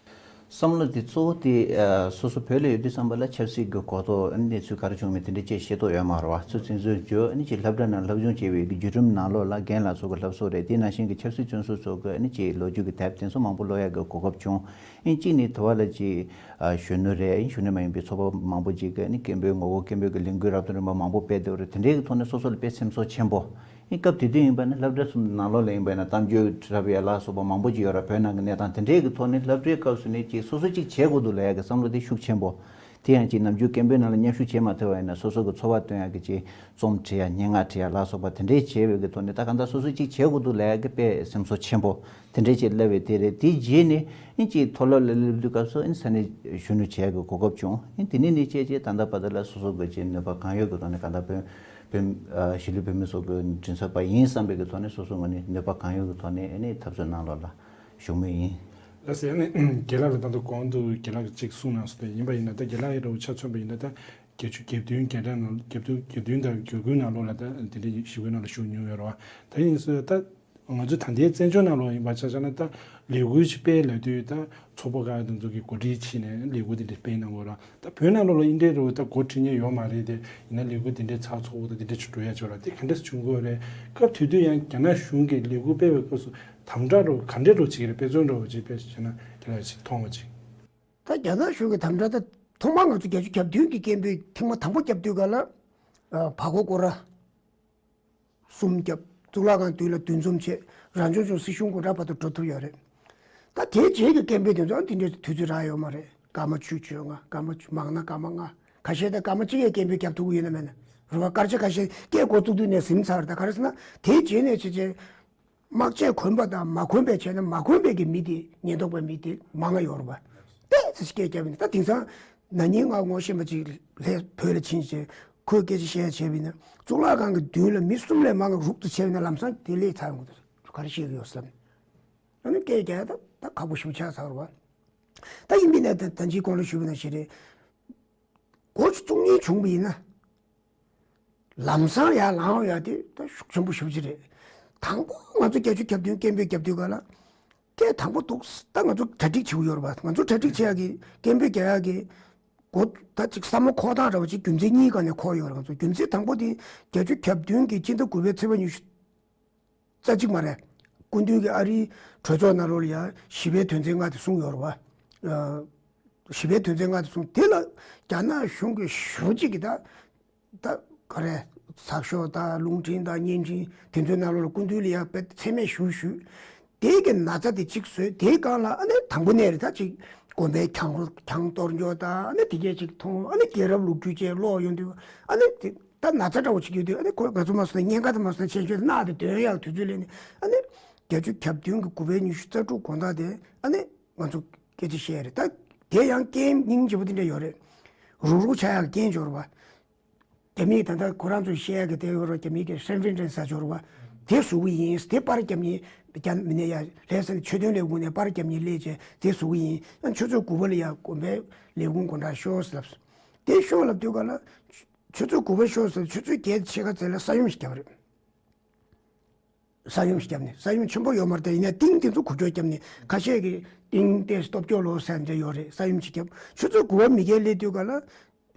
བསམ་བློ་དེ་གཙོ་བོ་དེ་ཨ་སོ་སོ་བོད་ལ་ཡོད་དུས་ཙམ་པ་ལ་ཆབ་སྲིད་ཀྱི་གོ་རྟོགས་ཨ་ནི་གནས་ཚུལ་ག་རེ་བྱུང་མིན་དེ་འདྲ་ཅིག་ཤེས་རྟོགས་ཡོད་མ་རེད་པ། ཚུར་བཙན་བྱོལ་འབྱོར་ཨ་ནི་ཅིག་སློབ་གྲྭ་ནང་སློབ་སྦྱོང་བྱས་པའི་གི་བརྒྱུད་རིམ་ནང་ལོགས་ལ་རྒན་ལགས་ཚོ་གི་སློབ་གསོ་རེད། དེ་ནང་བཞིན་གྱི་ཆབ་སྲིད་བཙོན་ཟུར་ཚོ་གི་ཨ་ནི་ཅིག་ལོ་རྒྱུས་ཀྱི་དེབ་དེ་ཚོ་མང་པོ་ཀློག་ཡ་གི་གོ་སྐབས་བྱུང་། ཨ་ནི་གཅིག་ནི་དེ་བ་ལ་ཅིག་ཨ་གཞོན་ནུ་རེད། ཨ་ནི་གཞོན་ནུ་མ་ཡིན་པའི་ཚོགས་པ་མང་པོ་ཅིག་གི་ཨ་ནི་སྐད་འབོད་ངོ་རྒོལ་སྐད་འབོད་ཀྱི་ལས་འགུལ་རབ་དང་རིམ་པ་མང་པོ་སྤེལ་བསྡད་པ་རེད། དེ་འདྲའི་གི་ཐོག་ནས་སོ་སོ་ལ་དཔེ་སེམས་གསོ་ཆེན་པོ། ཨ་ནི་སྐབས་དེ་དུས་ཡིན་པ་ན་སློབ་གྲྭ་གསུམ་ནང་ལོགས་ལ་ཡིན་པ་ན་གཏམ་བརྗོད་འཁྲབ་ཡ་ལ་སོགས་པ་མང་པོ་ཅིག་ཡོད་ར། བོད་ནང་གི་གནས་སྟངས་དེ་འདྲའི་གི་ཐོག་ནས་སློབ་གྲྭའི་སྐབས་སུ་ནས་ཅིག་སོ་སོ་ཅིག་བྱེད་དགོས་འདུག་ལབ་ཡ་གི་བསམ་བློ་དེ་ཤུགས་ཆེན་པོ། དེ་ཡང་ཅིག་ནམ་རྒྱུན་སྐད་འབོད་ནང་ལ་མཉམ་ཞུགས་བྱེད་མ་ཐུབ་པ་ཡིན་ན་སོ་སོ་གི་འཚོ་བ་སྟོན་ཡ་གི་ཅིག་རྩོམ་བྲིས་ཡ་སྙན་ངག་བྲིས་ཡ་ལ་སོགས་པ་དེ་འདྲའི་བྱས་པའི་གི་ཐོག་ནས་ད་གང་ལྟར་སོ་སོ་ཅིག་བྱེད་དགོས་འདུག་ལབ་ཡ་གི་དཔེ་སེམས་གསོ་ཆེན་པོ་དེ་འདྲའི་ཅིག་སླེབས་པའི་དེ་རེད། དེ་རྗེས་ནས་ཨ་ནི་ཅིག་མཐོ་སློབ་ལ་སླེབས་དུས་སྐབས་སུ་ཨ་ནི་ས་གནས་གཞོན་ནུ་བྱེད་ཡ་གི་གོ་སྐབས་བྱུང་། ཨ་ནི་དེ་ནས་ནི་བྱས་བྱས་ད་ལྟ་བར་དུ་ལ་སོ་སོ་གི་ཅིག་ནུས་པ་གང་ཡོད་གི་ཐོག་ནས་གང་ལྟར་བོད་བོད་ཨ་གཞིས་ལུས་བོད་མི་ཚོ་གི་མགྲིན་ཚབ་པ་ཡིན་བསམ་པའི་གི་ཐོག་ནས་སོ་སོ་ངོས་ནས་ནུས་པ་གང་ཡོད་གི་ཐོག་ནས་ཨ་ནི་འཐབ་རྩོད་ནང་ལོགས་ལ་ཞུགས་མུས་ཡིན། ལགས་སོ། ཨ་ནི་རྒན་ལགས་ལ་ད་དུང་གོང་དུ་རྒན་ལགས་ཀྱིས་ཅིག་གསུངས་གནང་སོང་སྟེ། ཡིན་པ་ཡིན་ན་ད་རྒན་ལགས་ཡི་རོ་ཆ་མཚོན་པ་ཡིན་ན་ད་བརྒྱད་ཅུ་གྱ་བདུན་རྒན་གྲས་ནང་བརྒྱད་ཅུ་གྱ་བདུན་དང་གྱ་དགུའི་ནང་ལོགས་ལ་ད་དེ་འདྲའི་ཞི་རྒོལ་ནང་ལ་ཞུགས་མྱོང་ཡོད་རེད་བ། ད་ཡིན་སྲིད་ད་ང་ཚོ་ད་ལྟའི་བཙན་བྱོལ་ནང་ལོགས་ཡིན་པ་ཆ་བཞག་ན་ད་ལས་འགུལ་ཞིག་སྤེལ་ལབ་དུས་ད་ཚོགས་པ་ཁག་དེ་ཚོ་གི་འགོ་ཁྲིད་བྱས་ནས་ལས་འགུལ་དེ་འདྲ་སྤེལ་གནང་དགོས་རེད། ད་བོད་ནང་ལོགས་ལ་ཨིན་འདྲའི་རོ་ད་འགོ་ཁྲིད་མཁན་ཡོད་མ་རེད་དེ། ཡིན་ན་ལས་འགུལ་དེ་འདྲའི་ཚགས་ཚུད་པོ་དང་དེ་འདྲ་ཞིག་འགྲོ་ཡ་ཅིག་ཡོད་ར། དེ་ག་འདྲ་བྱུང་དགོས་རེད། སྐབས་དེ་དུས་ཡང་རྒྱ་ནག་གཞུང་གིས་ལས་འགུལ་སྤེལ་བའི་སྐབས་སུ་དམ་དྲག་རོ་ག་འདྲའི་རོ་བྱེད་ཀྱི་རེད། དཔེ་མཚོན་འདྲ་བོ་ཅིག་དཔེ་བྱས་ན་དེ་ལ་ཅིག་མཐོང་བ་ཅིག་ད་རྒྱ་ནག་གཞུང་གི་དམ་དྲག་ད་ཐོག་མར་ང་ཚོ་བརྒྱད་ཅུ་གྱ་བདུན་གྱི་སྐད་འབོད་ཐེངས་མ་དང་པོ་བརྒྱབ་དུས་ག་ལ་ཨ་བར་སྐོར་སྐོར་ར་གསུམ་བརྒྱབ། གཙུག་ལག་ཁང་མདུན་ལ་འདུ་འཛོམས་བྱས། རང་སྐྱོང་ལྗོངས་སྲིད་གཞུང་དགོང་དག་བར་དུ་འགྲོ་ཐུབ་ཡོད་རེད། ད་དེའི་རྗེས་ཀྱི་སྐད་འབོད་དེ་ཚོ་ཨ་དེ་འདྲའི་དུས་ཚོད་རག་ཡོད་མ་རེད། སྐར་མ་བཅུ་བཅོ་ལྔ། སྐར་མ་བཅུ་མང་ན་སྐར་མ་ལྔ། ཁ་ཤས་ད་སྐར་མ་གཅིག་གི་སྐད་འབོད་བརྒྱབ་ཐུབ་ཀྱི་ཡོད་ན་མེད་ན་རེད་བ། སྐར་ཆ་ཁ་ཤས་སྐད་འགོ་བཙུགས་དུས་ནས་ཟིན་ཚར། ད་ག་རེ་ཟེར་ན་དེའི་རྗེས་ནས་བྱས་བྱས་དམག་ཆས་གོན་པ་དང་མ་གོན་པའི་བྱས་ན་མ་གོན་པའི་གི་མི་དེ་ཉེན་རྟོག་པའི་མི་དེ་མང་ང་ཡོད་རེད་བ། ཏོག་ཙམ་སྐད་བརྒྱབ་ཡིན། ད་དེང་སང་ན་ནིང་ང་ངོ་ཤེས་པ་ཅིག་ལྷས་བོད་ལ་ཕྱིན་བྱས་ཁོས་སྐད་ཆ་བཤད་བྱས་པ་ཡིན་ན་གཙུག་ལག་ཁང་གི་མདུན་ལ་མི་གསུམ་ལས་མང་གི་རུབ་ཏུ་བྱས་པ་ཡིན་ན་ལམ་སང་དེ་ལས་ཚར་ཡོང་གི་འདུག་ག་རེ་བཤད་ཀྱི་ཡོད་ཟེར་ལབ་ནས། ཨ་ནི་སྐད་རྒྱག་ཡ་ད་ད་ཁག་པོ་ཞེ་པོ་ཆགས་ཚར་བ། ད་ཡིན་པས་ན་ད་ད་ཅིའི་གོང་ལ་ཞུས་པ་ནང་བཞིན་རེད། འགོ་བཙུགས་མཁན་བྱུང་བ་ཡིན་ན། ལམ་སང་ཡར་ལངས་ཡ་དེ་ད་ཤུགས་ཆེན་པོ་ཞེ་པོ་ཅིག་རེད། དང་པོ་ང་ཚོ་བརྒྱད་ཅུ་གྱ་བདུན་སྐད་འབོད་རྒྱབ་དུས་ག་ལ་སྐད་དང་པོ་འདུག་ད་ང་ཚོ་གྲ་སྒྲིག་བྱེད་དགོས་ཡོད་རེད་པ། ང་ཚོ་གྲ་སྒྲིག་བྱེད་ཡ་གི་སྐད་འབོད་རྒྱག་ཡ་གི་འགོ་ད་ཅིག་བསམ་བློ་འཁོར་སྟངས་འདྲ་བོ་ཅིག་རྒྱུ་མཚན་གཉིས་སྒང་ནས་འཁོར་ཡོད་རེད། ང་ཚོ་རྒྱུ་མཚན་དང་པོ་དེ་བརྒྱད་ཅུ་གྱ་བདུན་གི་སྤྱི་ཟླ་དགུ་པའི་ཚེས་པ་ཉི་ཤུ་རྩ་གཅིག་མ་རེད། སྐུ་མདུན་གྱིས་ཨ་རིའི་གྲོས་ཚོགས་ནང་ལོགས་ལ་ཡ་ཞི་བའི་དོན་ཚན་ལྔ་དེ་གསུངས་ཡོད་རེད་བ། ཨ་ཞི་བའི་དོན་ཚན་ལྔ་དེ་གསུངས། དེ་ལ་རྒྱ་ནག་གཞུང་གི་ཞེ་པོ་ཅིག་གིས་ད་ད་ག་རེ་ཚགས་ཤོག་དང་རླུང་འཕྲིན་དང་བརྙན་འཕྲིན་དེ་ཚོའི་ནང་ལོགས་ལ་སྐུ་མདུན་ལ་ཡ་དཔེ་མཚན་སྨད་ཞེ་པོ་ཞུས། དེ་གི་ན་ཚ་དེ་གཅིག་བཟོས། དེའི་སྒང་ལ་ཨ་ནི་དང་པོ་ནས་རེད། ད་ཅིག་དགོན་པའི་གྱང་གྱང་གཏོར་འཇོག་དང་ཨ་ནི་དེ་གས་ཅིག་མཐོང་། ཨ་ནི་རྒྱལ་རབས་ལོ་རྒྱུས་བཅས་ཀློག་ཡོང་དུས་ཨ་ནི་དེ་ད་ན་ཚ་འདྲ་བོ་ཅིག་ཡོད་དུས་ཨ་ནི་ཁོ་ང་ཚོ་མ་སོང་ན་གཉན་ཁ་དང་མ་སོང་ན་ཆེ་ཤོས་དེ་རྣག་དེ་འདོན་ཡག་དུས་ཚོད་སླེབས་ནས་ཨ་ནི་བརྒྱད་ཅུ་གྱ་བདུན་གྱི་དགུ་པའི་ཉི་ཤུ་རྩ་དྲུག་དགོང་དག་དེ་ཨ་ནི་ང་ཚོ་སྐད་ཆ་བཤད་རེད། ད་དེ་ཡང་རྐྱེན་སྙིང་རྗེ་པོ་དེ་འདྲ་ཡོད་རེད། རུག་རུག་ཆགས་ཡག་རྐྱེན་འབྱོར་བ། རྒྱ་མིས་ད་ལྟ་ཁོ་རང་ཚོས་བཤད་ཡག་གི་དེ་ཡོད་རེད། རྒྱ་མིའི་གི་སན་ཧྥིན་ཀྲན་ས་འབྱོར་བ་དེ་བཟོ་གི་ཡིན། དེ་པར་རྒྱབ་ནས་རྒྱ་མི་ནས་ཡ་ལྷ་ས་ནས་ཆོས་དོན་ལས་ཁུངས་ནས་པར་རྒྱབ་ནས་སླེབས་བྱས་དེ་བཟོ་གི་ཡིན། ཨ་ཆུ་ཚོད་དགུ་པ་ལ་ཡ་དགོན་པའི་ལས་ཁུངས་སྒོ་འགྲམ་ཤོག་ཟེར་ལབ་སོང་། དེ་ཤོག་ལབ་དུས་ག་ལ་ཆུ་ཚོད་དགུ་པ་ཤོག་ཟེར། ཆུ་ཚོད་བརྒྱད་ཕྱེད་ཀ་ཙམ་ལ་ས་ཡོམ་ཞིག་བརྒྱབ་རེད། ས་ཡོམ་ཞིག་བརྒྱབ་ནས་ས་ཡོམ་ཆེན་པོ་ཡོད་མ་རེད། ད་ཡིན་ན་ཏིང་དེ་ཚོ་འགུལ་སྐྱོད་བརྒྱབ་ནས་ཁ་ཤས་ཀྱིས་ཏིང་དེ་སྟོབས་སྐྱོ་ལོ་ཟེར་འདྲ་ཡོད་རེད། ས་ཡོམ་ཞིག་བརྒྱབ། ཆུ་ཚོད་དགུ་པ་མི་བརྒྱད་སླེབས་དུས་ག་ལ་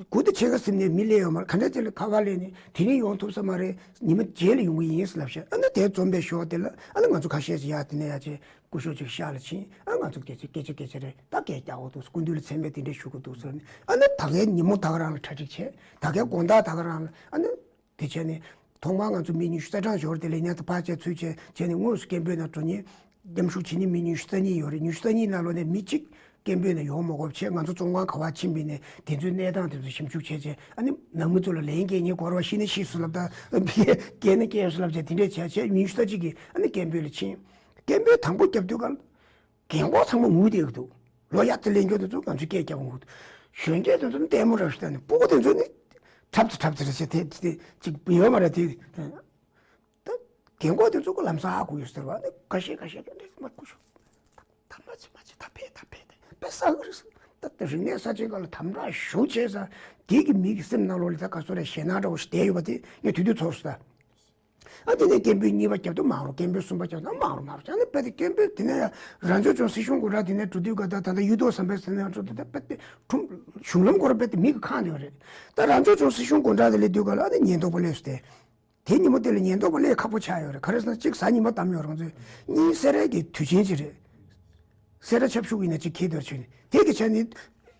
དགུ་དང་ཕྱེད་ཀ་ཟིན་ནས་མི་སླེབས་ཡོད་མ་རེད། ག་འདྲ་ཅིག་ལ་ཁ་པར་སླེབས་ནས་དེ་རིང་ཡོང་ཐུབ་ས་མ་རེད། ཉི་མ་རྗེས་ལ་ཡོང་གི་ཡིན་ཟེར་ལབ་ཤག་ཨ་ནི་དེ་འཛོམས་པའི་ཞོར་དེ་ལ་ཨ་ནི་ང་ཚོ་ཁ་ཤས་ཅིག་ཡར་དེ་ནས་ཡར་བྱས་སྐུ་ཞབས་ཅིག་ཤག་ལ་ཕྱིན། ཨ་ང་ཚོ་སྐད་ཆ་སྐད་ཆ་སྐད་ཆ་རེད། ད་སྐད་རྒྱག་འོ་འདུག་སྐུ་མདུན་ལ་མཚན་སྨད་དེ་འདྲ་ཞུ་དགོས་འདུག་ཟེར་ནས་ཨ་ནི་ད་གའི་ཉིན་མོ་ད་ག་རང་ལ་གྲ་སྒྲིག་བྱས། ད་གའི་དགོང་དག་ད་ག་རང་ལ་ཨ་ནི། དེ་བྱས་ནས་ཐོག་མར་ང་ཚོ་མི་ཉི་ཤུ་རྩ་གྲངས་འབྱོར། དེ་ལས་ཉར་དུ་ཕར་བཅད་ཚུར་བཅད་བྱས་ནས་དངོས་སུ་སྐད་འབོད་ནང་འགྲོ་མཁན་མཉམ་ཞུགས་བྱེད་མཁན་མི་ཉི་ཤུ་རྩ་གཉིས་ཡོད་རེད། ཉི་ཤུ་རྩ་གཉིས་ནང་ལོགས་ནས་མི་གཅིག་སྐད་འབོད་ནང་ཡོང་མ་དགོས་པ་བྱས། ང་ཚོ་བཙོན་ཁང་ག་པར་ཕྱིན་པ་ཡིན་ནའི་དེ་ཚོའི་གནས་སྟངས་དེ་ཚོ་ཞིབ་འཇུག་བྱས་བྱས་ཨ་ནི་ནང་མི་ཚོ་ལ་ལན་སྐྱེལ་མཁན་སྐོར་བ་ཤི་ན་ཤི་སོང་ལབ། ད་སྐྱེས་ན་སྐྱེས་སོང་ལབ་བྱས་དེ་འདྲས་བྱས་བྱས་ཉི་ཤུ་རྩ་གཅིག་གིས་ཨ་ནི་སྐད་འབོད་ལ་ཕྱིན། སྐད་འབོད་དང་པོ་བརྒྱབ་དུས་ག་ལ་རྒན་གོག་ཚང་མ་ངུས་བསྡད་ཀྱི་འདུག་ལོ་ཡག་ཏུ་ལེན་རྒྱུ་དེ་ཚོ་ང་ཚོས་སྐད་རྒྱག་དགོས། གཞོན་སྐྱེས་དེ་ཚོ་ནི་ལྟད་མོ་རབ་ཞིག་ལྟ་ནས། སྤུ་གུ་དེ་ཚོ་ནི་འཁྲབ་ཙམ་འཁྲབ་ཙམ་རེ་བྱས་དེ་དེ་ཅིག་ཡོད་མ་རེད་དེ། ད་རྒན་གོག་དེ་ཚོ་གི་ལམ་སང་ཧ་གོ་ཡོད་ཟེར་བ་ནི། ཁ་ཤས་ཁ་ཤས་ཀྱིས་འདི་མ་གོ་ཤོག་ད་མ་བྱེད་མ་བྱེད། ད་ཕེབས་ད་ཕེབས་ད་ཕེབས་ས་གི་རེད། ད་ད་རིག་གནས་གསར་བརྗེའི་སྐབས་ལ་དམ་དྲག་ཞེ་པོ་བྱས་ས་དེ་གི་མི་གི་སེམས་ནང་ལོགས་ལ་ད་ག་ཚོད་རེ་ཞེད་སྣང་འདྲ་བོ་ཞིག་བསྡད་ཡོད་པ་དེ་ངས་དུས་དུས་ཚོར་སོང་ད། ཨ་དེ་ནས་སྐད་འབོད་གཉིས་པ་རྒྱབ་དུས་མང་རུ། སྐད་འབོད་གསུམ་པ་རྒྱབ་དུས་མང་རུ་མང་རུ། ཨ་ནི་དཔེ་དེ་སྐད་འབོད་དེ་ནས་ཡང་རང་སྐྱོང་ལྗོངས་སྲིད་གཞུང་སྐོར་ར་དེ་ནས་འགྲོ་དུས་ག་ད་ད་ད་གཡུ་ཐོག་ཟམ་པའི་ཟེར་ནས་འགྲོ་དུས་ད་དཔེ་དེ་ཁྲོམ་གཞུང་ལམ་སྐོར་ར་དཔེ་དེ་མི་གི་ཁེངས་ཡོད་རེད། ད་རང་སྐྱོང་ལྗོངས་སྲིད་གཞུང་སྐོར་ར་དེ་སླེབས་དུས་ག་ལ་ཨ་ནི་ཉེན་རྟོག་པ་སླེབས་སོང་སྟེ། དེ་ཉིན་མོ་དེ་ལ་ཉེན་རྟོག་པ་སླེབས་ཁག་པོ་ཆགས་ཡོད་རེད། ག་རེ་ཟེར་ན་གཅིག་གཟའ་ཉི་མ་བདམས་ཡོད་རེད་ང་ཚོས། གཉིས་སེ་རའི་གི་དུས་ཆེན་ཅིག་རེད། སེ་ར་ཆབ་ཤུགས་ཡིན་ན་གཅིག་འཁེལ་དོར་བྱུང་ནས་དེ་གི་ཆ་ནས་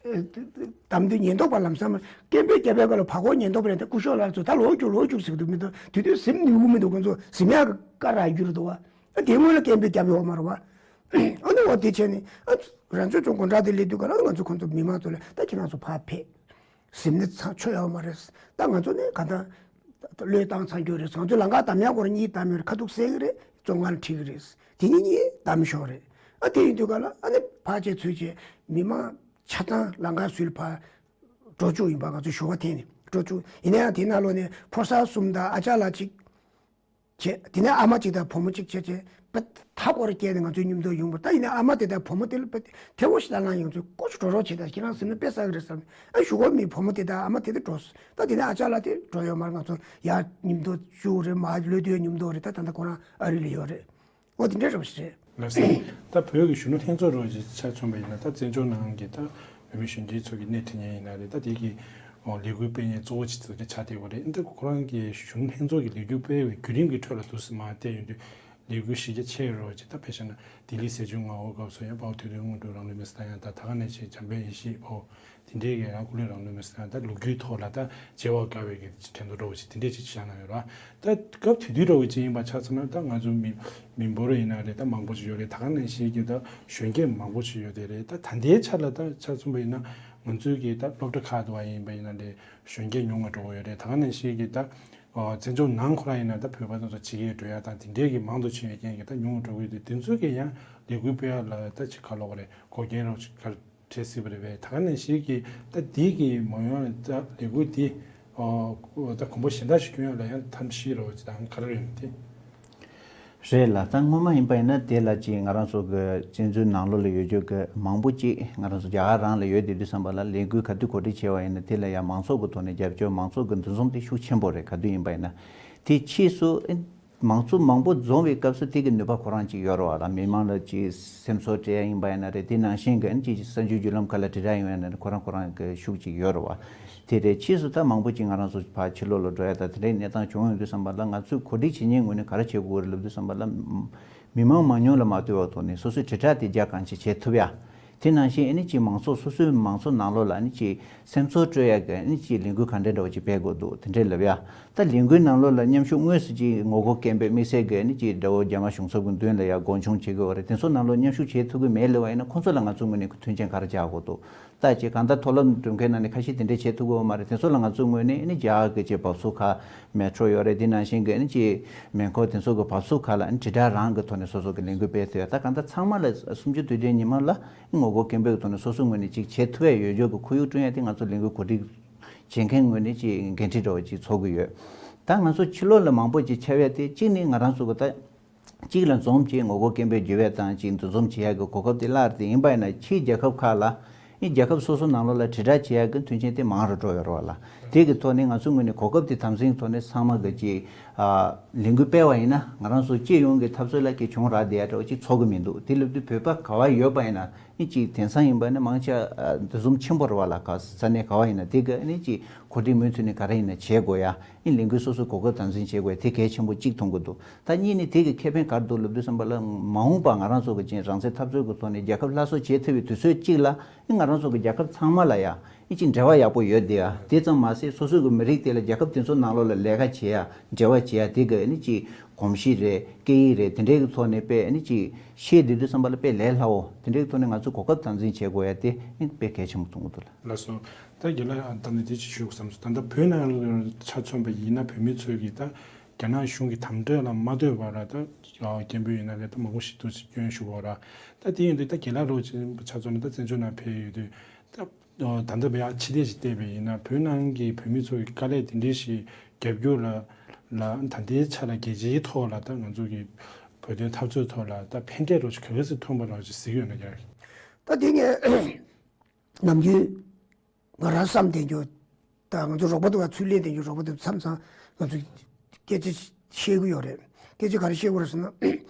བདམས་དུས་ཉེན་རྟོག་པ་ལམ་སང་སྐད་འབོད་བརྒྱབ་པའི་སྐབས་ལ་ཕར་སྐོར་ཉེན་རྟོག་པ་རེད། ད་སྐུ་ཞབས་ལགས་ཚོ་ད་ལོག་རྒྱུགས་ལོག་རྒྱུགས་ཟེར་གི་འདུག་མི་འདུག་དེ་དུས་ཟིན་ནུས་གི་མི་འདུག་ཁོང་ཚོ་ཟིན་ཡག་གི་བཀའ་རག་རྒྱུ་རེད་འདུག་བ། ཨ་དེ་སྔོན་ལ་སྐད་འབོད་བརྒྱབ་ཡོད་མ་རེད་བ། ཨ་ནི་འོ་དེ་བྱས་ནས་ཨ་རང་སྐྱོང་ལྗོངས་སྐོར་ར་དེ་སླེབས་དུས་ག་ལ་ང་ཚོ་ཁོང་ཚོ་མི་མང་ཚོ་ལ་ད་ཁྱེད་རང་ཚོ་ཕར་ཕེབས། ཟིན་ནི་ཚང་ཆོག་ཡོད་མ་རེད། ད་ང་ཚོ་ནི་ག་ད་བློས་བཏང་ཚར་རྒྱུ་རེད། ང་ཚོ་ལམ་ཁ་བདམས་ཡག་སྐོར་གཉིས་བདམས་ཡོད་རེད། ཁ་ཐུག་གསལ་གི་རེད། བཙོན་ཁང་ལ་ཁྲིད་གི་རེད། དེ་གཉིས་གཉིས་བདམས་ཤོག་རེད། ཨ་དེ་ཡིན་དུས་ག་ལ་ཨ་ནི་ཕར་བྱས་ཚུར་བྱས་མི་མང་ཆ་ཚང་ལམ་ཁ་ཟུར་ལ་ཕར་འགྲོ་བཅུག་ཡིན་པ། ང་ཚོ་ཞོགས་པ་འཐེན་ནས་འགྲོ་བཅུག་ཡིན་ན་ཡང་དེ་ནང་ལོགས་ནས་ཕོ་གསར་གསུམ་དང་ཨ་ཅག་ལགས་གཅིག་བྱས། དེ་ནས་ཨ་མ་གཅིག་དང་བུ་མོ་གཅིག་བྱས་བྱས་པ་མཐའ་སྐོར་བསྐྱལ་ནས་ང་ཚོའི་མཉམ་དུ་ཡོང་བ། ད་ཡིན་ན་ཨ་མ་དེ་དང་བུ་མོ་དེ་ལ་པ་ཐེ་བོ་ཞིག་ལ་ལངས་ཡོང་ཚུལ་སྐོར་ཞིག་འགྲོ་རོགས་བྱེད་དང་། ཁྱེད་རང་ཟིན་ན་དཔེ་བསགས་ཀྱི་རེད་བསམ། ཨ་གཞུག་གུ་མི་བུ་མོ་དེ་དང་ཨ་མ་དེ་དེ་འགྲོ་སོང་། ད་དེ་ནས་ཨ་ཅག་ལགས་དེ་འགྲོ་ཡོད་མ་རེད། ང་ཚོ་ཡར་མཉམ་དུ་བཅུག་རེད། མར་ལོས་དུས་མཉམ་དུ་རེད། ད་ད་ལྟ་ཁོ་རང་ཨ་རི་ལ་ཡོད་རེད། འོ་དེ་འདྲ་རོགས་ཞེས། ལགས་སོ། ད་བོད་ཀྱི་གཞོན་ནུ་ལྷན་ཚོགས་རོགས་ཀྱི་ཆ་མཚོན་པ་ཡིན་ན། ད་བཙན་བྱོལ་ནང་གི་ད་བོད་མི་གཞོན་སྐྱེས་ཚོ་གི་སྣེ་ཁྲིད་མཁན་ཡིན་ན་རེད། ད་དེ་གི་ལས་འགུལ་སྤེལ་མཁན་གཙོ་བོ་ཅིག་ཚོ་གི་ཆ་དེ་གོ་རེད། འདི་ཁོ་རང་གི་གཞོན་ནུ་ལྷན་ཚོགས་ཀྱི་ལས་འགུལ་སྤེལ་བའི་བརྒྱུད་རིམ་གྱི་ཁྲོད་ལ་འདུག་སེ་མར་བལྟས་ཡོང་དུས་ལས་འགུལ་གཞི་རྒྱ་ཆེ་རོགས་ཀྱི། ད་དཔེ་བཞག་ན་ལྡི་ལི་ཟས་བཅུད་མངའ་འོག་སྐབས་སུ་ཡང་དཔའ་བོ་ཐུབ་བསྟན་དངོས་གྲུབ་རང་ལུས་མེར་སྲེག་ཡང་དང་། ད་ག་ནང་བཞིན་འཇམ་དཔལ་ཡེ་ཤེས་ཕོ། དེ་འདྲའི་གི་ཡང་སྐུ་ལུས་རང་ལུས་མེར་སྲེག་ཡང་། ད་ལོ་རྒྱུས་ཐོག་ལ་ད་བྱེ་བ་དཀའ་བའི་གི་དྲན་གདུང་འདྲ་བོ་ཞིག་དེ་འདྲའི་ཅིག་བཞག་གནང་ཡོད་རེད་བ། ད་སྐབས་དེ་དུས་འདྲ་བོ་ཅིག་ཡིན་པ་ཆ་མཚོན་ན། ད་ང་ཚོ་མི་མི་འབོར་ཡིན་ན་རེད། ད་མང་པོ་ཅིག་ཡོད་རེད། ད་ག་ནང་བཞིན་གི་ད་གཞོན་སྐྱེས་མང་པོ་ཅིག་ཡོད་དེ་རེད། ད་ད་ལྟའི་ཆ་ལ་ད་ཆ་མཚོན་པ་ཡིན་ན་ང་ཚོའི་གི་ད་སློབ་གྲྭ་ཁག་ཏུ་བ་ཡིན་པ་ཡིན་ན་རེད། གཞོན་སྐྱེས་ཉུང་བ་འགྲོ་གི་ཡོད་རེད། ད་ག་ནང་བཞིན་གི་ད་བཙན་བྱོལ་ནང་ཁོ་རང་ཡིན་ན་ད་བོད་པ་དེ་ཚོ་ཕྱི་རྒྱལ་འགྲོ་ཡ་དང་དེ་འདྲའི་གི་མང་དུ་ཕྱིན་ཡོད་རྐྱེན་གི་ད་ཉུང་བ་འགྲོ་གི་ཡོད་དེ། དེ་ཚོའི་གི་ཡང་ལས་འགུལ་སྤེལ་ཡ་ལ་ད་ཅིག་ག་ལབ་དགོས་རེད། འགོག་རྐྱེན་རོགས་ཅིག་ག་འཕྲད་སྲིད་པ་རེད་པས། ད་ག་ནང་བཞིན་གྱི་ད་འདི་གི་མ་འོངས་ལ་ད་ལས་འགུལ་འདི་ཨོ་ད་གོམ་པ་གཞན་དག་ཞིག་སྐྱོན་ཡག་ལ་ཡང་ཐབས་ཤེས་རོགས་ཅིག་དང་ག་རེ་ཡོད་དེ། རེད་ལ། ད་སྔོན་མ་ཡིན་པ་ཡིན་ན་དེ་ལ་ཅིག་ང་རང་ཚོ་གི་བཙན་འཛུལ་ནང་ལོགས་ལ་ཡོད་རྒྱུ་གི་མང་པོ་ཅིག་ང་རང་ཚོ་རྒྱ་གར་རང་ལ་ཡོད་དེ་དུས་ཙམ་པ་ལ་ལས་འགུལ་ག་དུས་གོ་སྒྲིག་བྱས་པ་ཡིན་ན་དེ་ལ་ཡང་མང་ཚོགས་ཀྱི་ཐོག་ནས་རྒྱབ་སྐྱོར་མང་ཚོགས་ཀྱི་འདུ་འཛོམས་དེ་ཤུགས་ཆེན་པོ་རེད། ག་དུས་ཡིན་པ་ཡིན་ན་དེ་ཕྱིས་སུ་མང་ཚོགས་མང་པོ་འཛོམས་པའི་སྐབས་སུ་དེ་གི་ནུས་པ་ཁོ་རང་ཅིག་ཡོད་རེད་བ་ལ། མི་མང་ལ་ཅིག་སེམས་ཚོར་སྤྲད་ཡ་ཡིན་པ་ཡིན་ན་རེད། དེ་ནང་བཞིན་གྱི་ཨ་ནི་ཅིག་གསར་འགྱུར་བརྒྱུད་ལམ་ཁག་ལ་དྲིལ་བསྒྲགས་ཡོང་ཡ་ན་ཁོ་རང་ཁོ་རང་གི་ཤུགས་ཅིག་ཡོད་རེད་བ། དེ་རེད། ཕྱིས་སུ་ད་མང་པོ་ཅིག་ང་རང་ཚོ་ཕར་ཕྱི་ལོགས་ལ་འགྲོ་ཡ་ད་དེ་འདྲའི་གནས་སྟངས་བྱུང་ཡོང་དུས་ཙམ་པ་ལ་ང་ཚོས་གོ་སྒྲིག་བྱེད་མཁན་ངོས་ནས་ག་རེ་བྱེད་དགོས་རེད་ལབ་དུས་ཙམ་པ་ལ། མི་མང་མང་ཉུང་ལ་མ་ལྟོས་པའི་ཐོག་ནས་སོ་སོས་དྲིལ་བསྒྲགས་དེ་རྒྱ་གང་ཆེ་བྱེད་ཐུབ་ཡ། དེ་ནང་བཞིན་ཨ་ནི་ཅིག་མང་ཚོགས་སོ་སོའི་མང་ཚོགས་ནང་ལོགས་ལ་ཨ་ནི་ཅིག་སེམས་ཚོར་སྤྲོད་ཡ་གི་ཨ་ནི་ཅིག་ལས་འགུལ་ག་འདྲ་འདྲ་བ་ཅིག་སྤེལ་དགོས་འདུག་དེ་འདྲས་ལབ་ཡ། ད་ལས་འགུལ་ནང་ལོགས་ལ་མཉམ་ཞུགས་དངོས་སུ་ཅིག་ངོ་རྒོལ་སྐད་འབོད་དམིགས་བསལ་གྱི་ཨ་ནི་ཅིག་དགྲ་བོ་རྒྱ་དམར་གཞུང་ཚབ་ཀྱི་མདུན་ལ་ཡ་དགོང་མཆོང་བྱེད་དགོས་པ་རེད། དེ་ཚོ་ནང་ལོགས་མཉམ་ཞུགས་བྱེད་ཐུབ་ཀྱི་མེད་ལབ་པ་ཡིན་ན་ཁོང་ཚོ་ལ་ང་ཚོ་ངོས་ནས་མཐུན་རྐྱེན་ག་རེ་སྦྱར་དགོས་འདུག་ད་ཅིག་གང་ལྟར་མཐོ་སློབ་འགྲིམ་མཁན་ནང་ནས་ཁ་ཤས་དེ་འདྲས་བྱེད་ཐུབ་ཀྱི་ཡོད་མ་རེད། དེ་ཚོ་ལ་ང་ཚོའི་ངོས་ནས་ཨ་ནི་རྒྱ་གར་གྱི་ཅིག་བབས་ཚུགས་ཁག་མེ་ཊྲོ་ཡོད་རེད། དེ་ནང་བཞིན་གྱི་ཨ་ནི་ཅིག་མེ་འཁོར་དེ་ཚོ་གི་བབས་ཚུགས་ཁག་ལ་ཨ་ནི་དྲིལ་བསྒྲགས་རང་གི་ཐོག་ནས་སོ་སོ་གི་ལས་འགུལ་སྤེལ་ཐུབ་ཡ། ད་གང་ལྟར་ཚང་མ་ལ་གསུམ་བཅུ་དུས་དྲན་ཉི་མ་ལ་ངོ་རྒོལ་སྐད་འབོད་ཀྱི་ཐོག་ནས་སོ་སོའི་ངོས་ནས་ཅིག་བྱེད་ཐུབ་ཡ་ཡོད་རྒྱུ་གི་ཁོར་ཡུག་བསྐྲུན་ཡ་དེ་ང་ཚོ་ལས་འགུལ་གོ་སྒྲིག་བྱེད་མཁན་ངོས་ནས་ཅིག་འགན་འཁྲི་འདྲ་བོ་ཅིག་ཚོར་གྱི་ཡོད། ད་ང་ཚོ་ཕྱི་ལོགས་ལ་མང་པོ་ཅིག་ཁྱབ་ཡ་དེ་གཅིག་ནི་ང་རང་ཚོ་གི་ད། གཅིག་ལ་འཛོམས་བྱས་ངོ་རྒོལ་སྐད་འབོད་བརྒྱབ་ཡ་དང་ཅིག་འདུ་འཛོམས་བྱེད་ཡ་གི་གོ་སྐབས་དེ་བརླག་རེད། དེ་ཡིན་པ་ཡིན་ན་ཕྱིའི་རྒྱལ་ཁབ་ཁག་ལ་ཨེ་རྒྱལ་ཁབ་སོ་སོ་ནང་ལོགས་ལ་དྲིལ་བསྒྲགས་བྱེད་ཡ་གི་མཐུན་རྐྱེན་དེ་མང་རུ་འགྲོ་ཡོད་རེད་བ་ལ། དེ་གི་ཐོག་ནས་ང་ཚོའི་ངོས་ནས་གོ་སྐབས་དེ་དམ་འཛིན་ཐོག་ནས་ཚང་མ་གི་ཅིག་ཨ་ལས་འགུལ་སྤེལ་བ་ཡིན་ན་ང་རང་ཚོ་སྤྱི་ཡོངས་ཀྱི་འཐབ་རྩོད་ལ་གི་གྱོང་རག་བསྡད་ཡ་འདྲ་བོ་ཅིག་ཚོར་གི་མི་འདུག་དེ་ལབ་དུས་བོད་པ་ག་བ་ཡོད་པ་ཡིན་ན་ཨེ་ཅིག་དེང་སང་ཡིན་པ་ན་མང་ཆེ་ཨ་འདུ་འཛོམས་ཆེན་པོ་རེད་བ་ལ། ག་ས་གནས་ག་བ་ཡིན་ན་དེ་གི་ཨེ་ཅིག་གོ་སྒྲིག་མུ་མཐུད་ནས་ག་རེ་ཡིན་ན་བྱེད་དགོས་ཡ། ཨེ་ལས་འགུལ་སོ་སོའི་གོ་སྐབས་དམ་འཛིན་བྱེད་དགོས་དེ་གལ་ཆེན་པོ་གཅིག་མཐོང་གི་འདུག་ད་གཉིས་ནི་དེ་གི་ཁེ་ཕན་ག་རེ་འདུག་ལབ་དུས་ཙམ་པ་ལ་མ་འོངས་པ་ང་རང་ཚོ་གི་ཅིག་རང་བཙན་འཐབ་རྩོད་ཀྱི་ཐོག་ནས་རྒྱལ་ཁབ་སླར་གསོ་བྱེད་ཐུབ་པའི་དུས་ཚོད་གཅིག་ལ་ཨེ་ང་རང་ཚོ་གི་རྒྱལ་ཁབ་ཚང་མ་ལ་ཡ་ཨེ་ཅིག་འབྲེལ་བ་ཡག་པོ་ཡོད་དེ་ཡ། དེ་ཙམ་མ་ཟད་སོ་སོ་གི་མི་རིགས་དེ་ལ་རྒྱལ་ཁབ་དེ་ཚོ་ནང་ལོགས་ལ་ལས་ཀ་བྱེད་ཡ་འབྲེལ་བ་བྱེད་ཡ་དེ་གི་ཨེ་ནི་ཅིག་གོམས་གཤིས་རེད། སྐད་ཡིག་རེད། དེ་འདྲའི་གི་ཐོག་ནས་དཔེ་ཨེ་ནི་ཅིག་ཤེས་བསྡད་དུས་ཙམ་པ་ལ་དཔེ་ལས་སླ་བོ། དེ་འདྲའི་གི་ཐོག་ནས་ང་ཚོ་གོ་སྐབས་དམ་འཛིན་བྱེད་དགོས་ཡ་དེ་ཨེ་དཔེ་གལ་ཆེན་པོ་མཐོང་གི་འདུག་ལ། ལགས་སོ། ད་རྒན་ལགས་ད་ནི་དེ་ཅིག་ཞུ་དགོས་བསམ་སོང་། ད་ལྟ་བོད་ནང་ལ་ཆ་མཚོན་པ་ཡིན་ན་བོད་མི་ཚོས་ཀྱི་ད་ རྒྱ་ནག་གཞུང་གི་དམ་དྲག་ལ་མ་ལྟོས་པར་ད་སྐད་འབོད་ཡིན་ན་ལས་ད་མང་པོ་ཞིག་འདུག་སྐྱོན་ཞུ་བ་ར། ད་དེ་ཡིན་དུས་ད་རྒན་ལགས་ལོ་ཆེན་པོ་ཆ་ཚང་ནས་ད་བཙན་བྱོལ་ནང་ཕེབས་ཡོད་དུས་ད་ད་ལྟ་བའི་ཕྱི་བལྟས་ཤིག་བལྟས་པ་ཡིན་ན་བོད་ནང་གི་བོད་མི་ཚོ་གི་དཀའ་ལས་དེ་འདྲའི་ཞིག་རྒྱབ་སྐྱོར་ལ་ལ་ད་ལྟའི་ཆ་ལ་རྒྱལ་སྤྱིའི་ཐོག་ལ་ད་ང་ཚོ་གི་བོད་དོན་འཐབ་རྩོད་ཐོག་ལ་ད་ཕན་འབྲས་ལོ་ཆེ་ག་གེ་སེ་ཐོན་པ་ལོ་ཆེ་གཟིགས་ཡོད་ན་རྒྱ། ད་དེ་ངས་ནམ་རྒྱུན་ང་རང་བསམ་བསྡད་རྒྱུ་ད་ང་ཚོ་རོགས་པ་དུ་བ་ཚུར་ལེན་བསྡད་རྒྱུ་རོགས་པ་དུ་མཚམས་མཚམས་ང་ཚོ་སྐད་ཆ་བཤད་གི་ཡོད་རེད། སྐད་ཆ་ག་རེ་བཤད་གི་རེད་ཟེར་ན།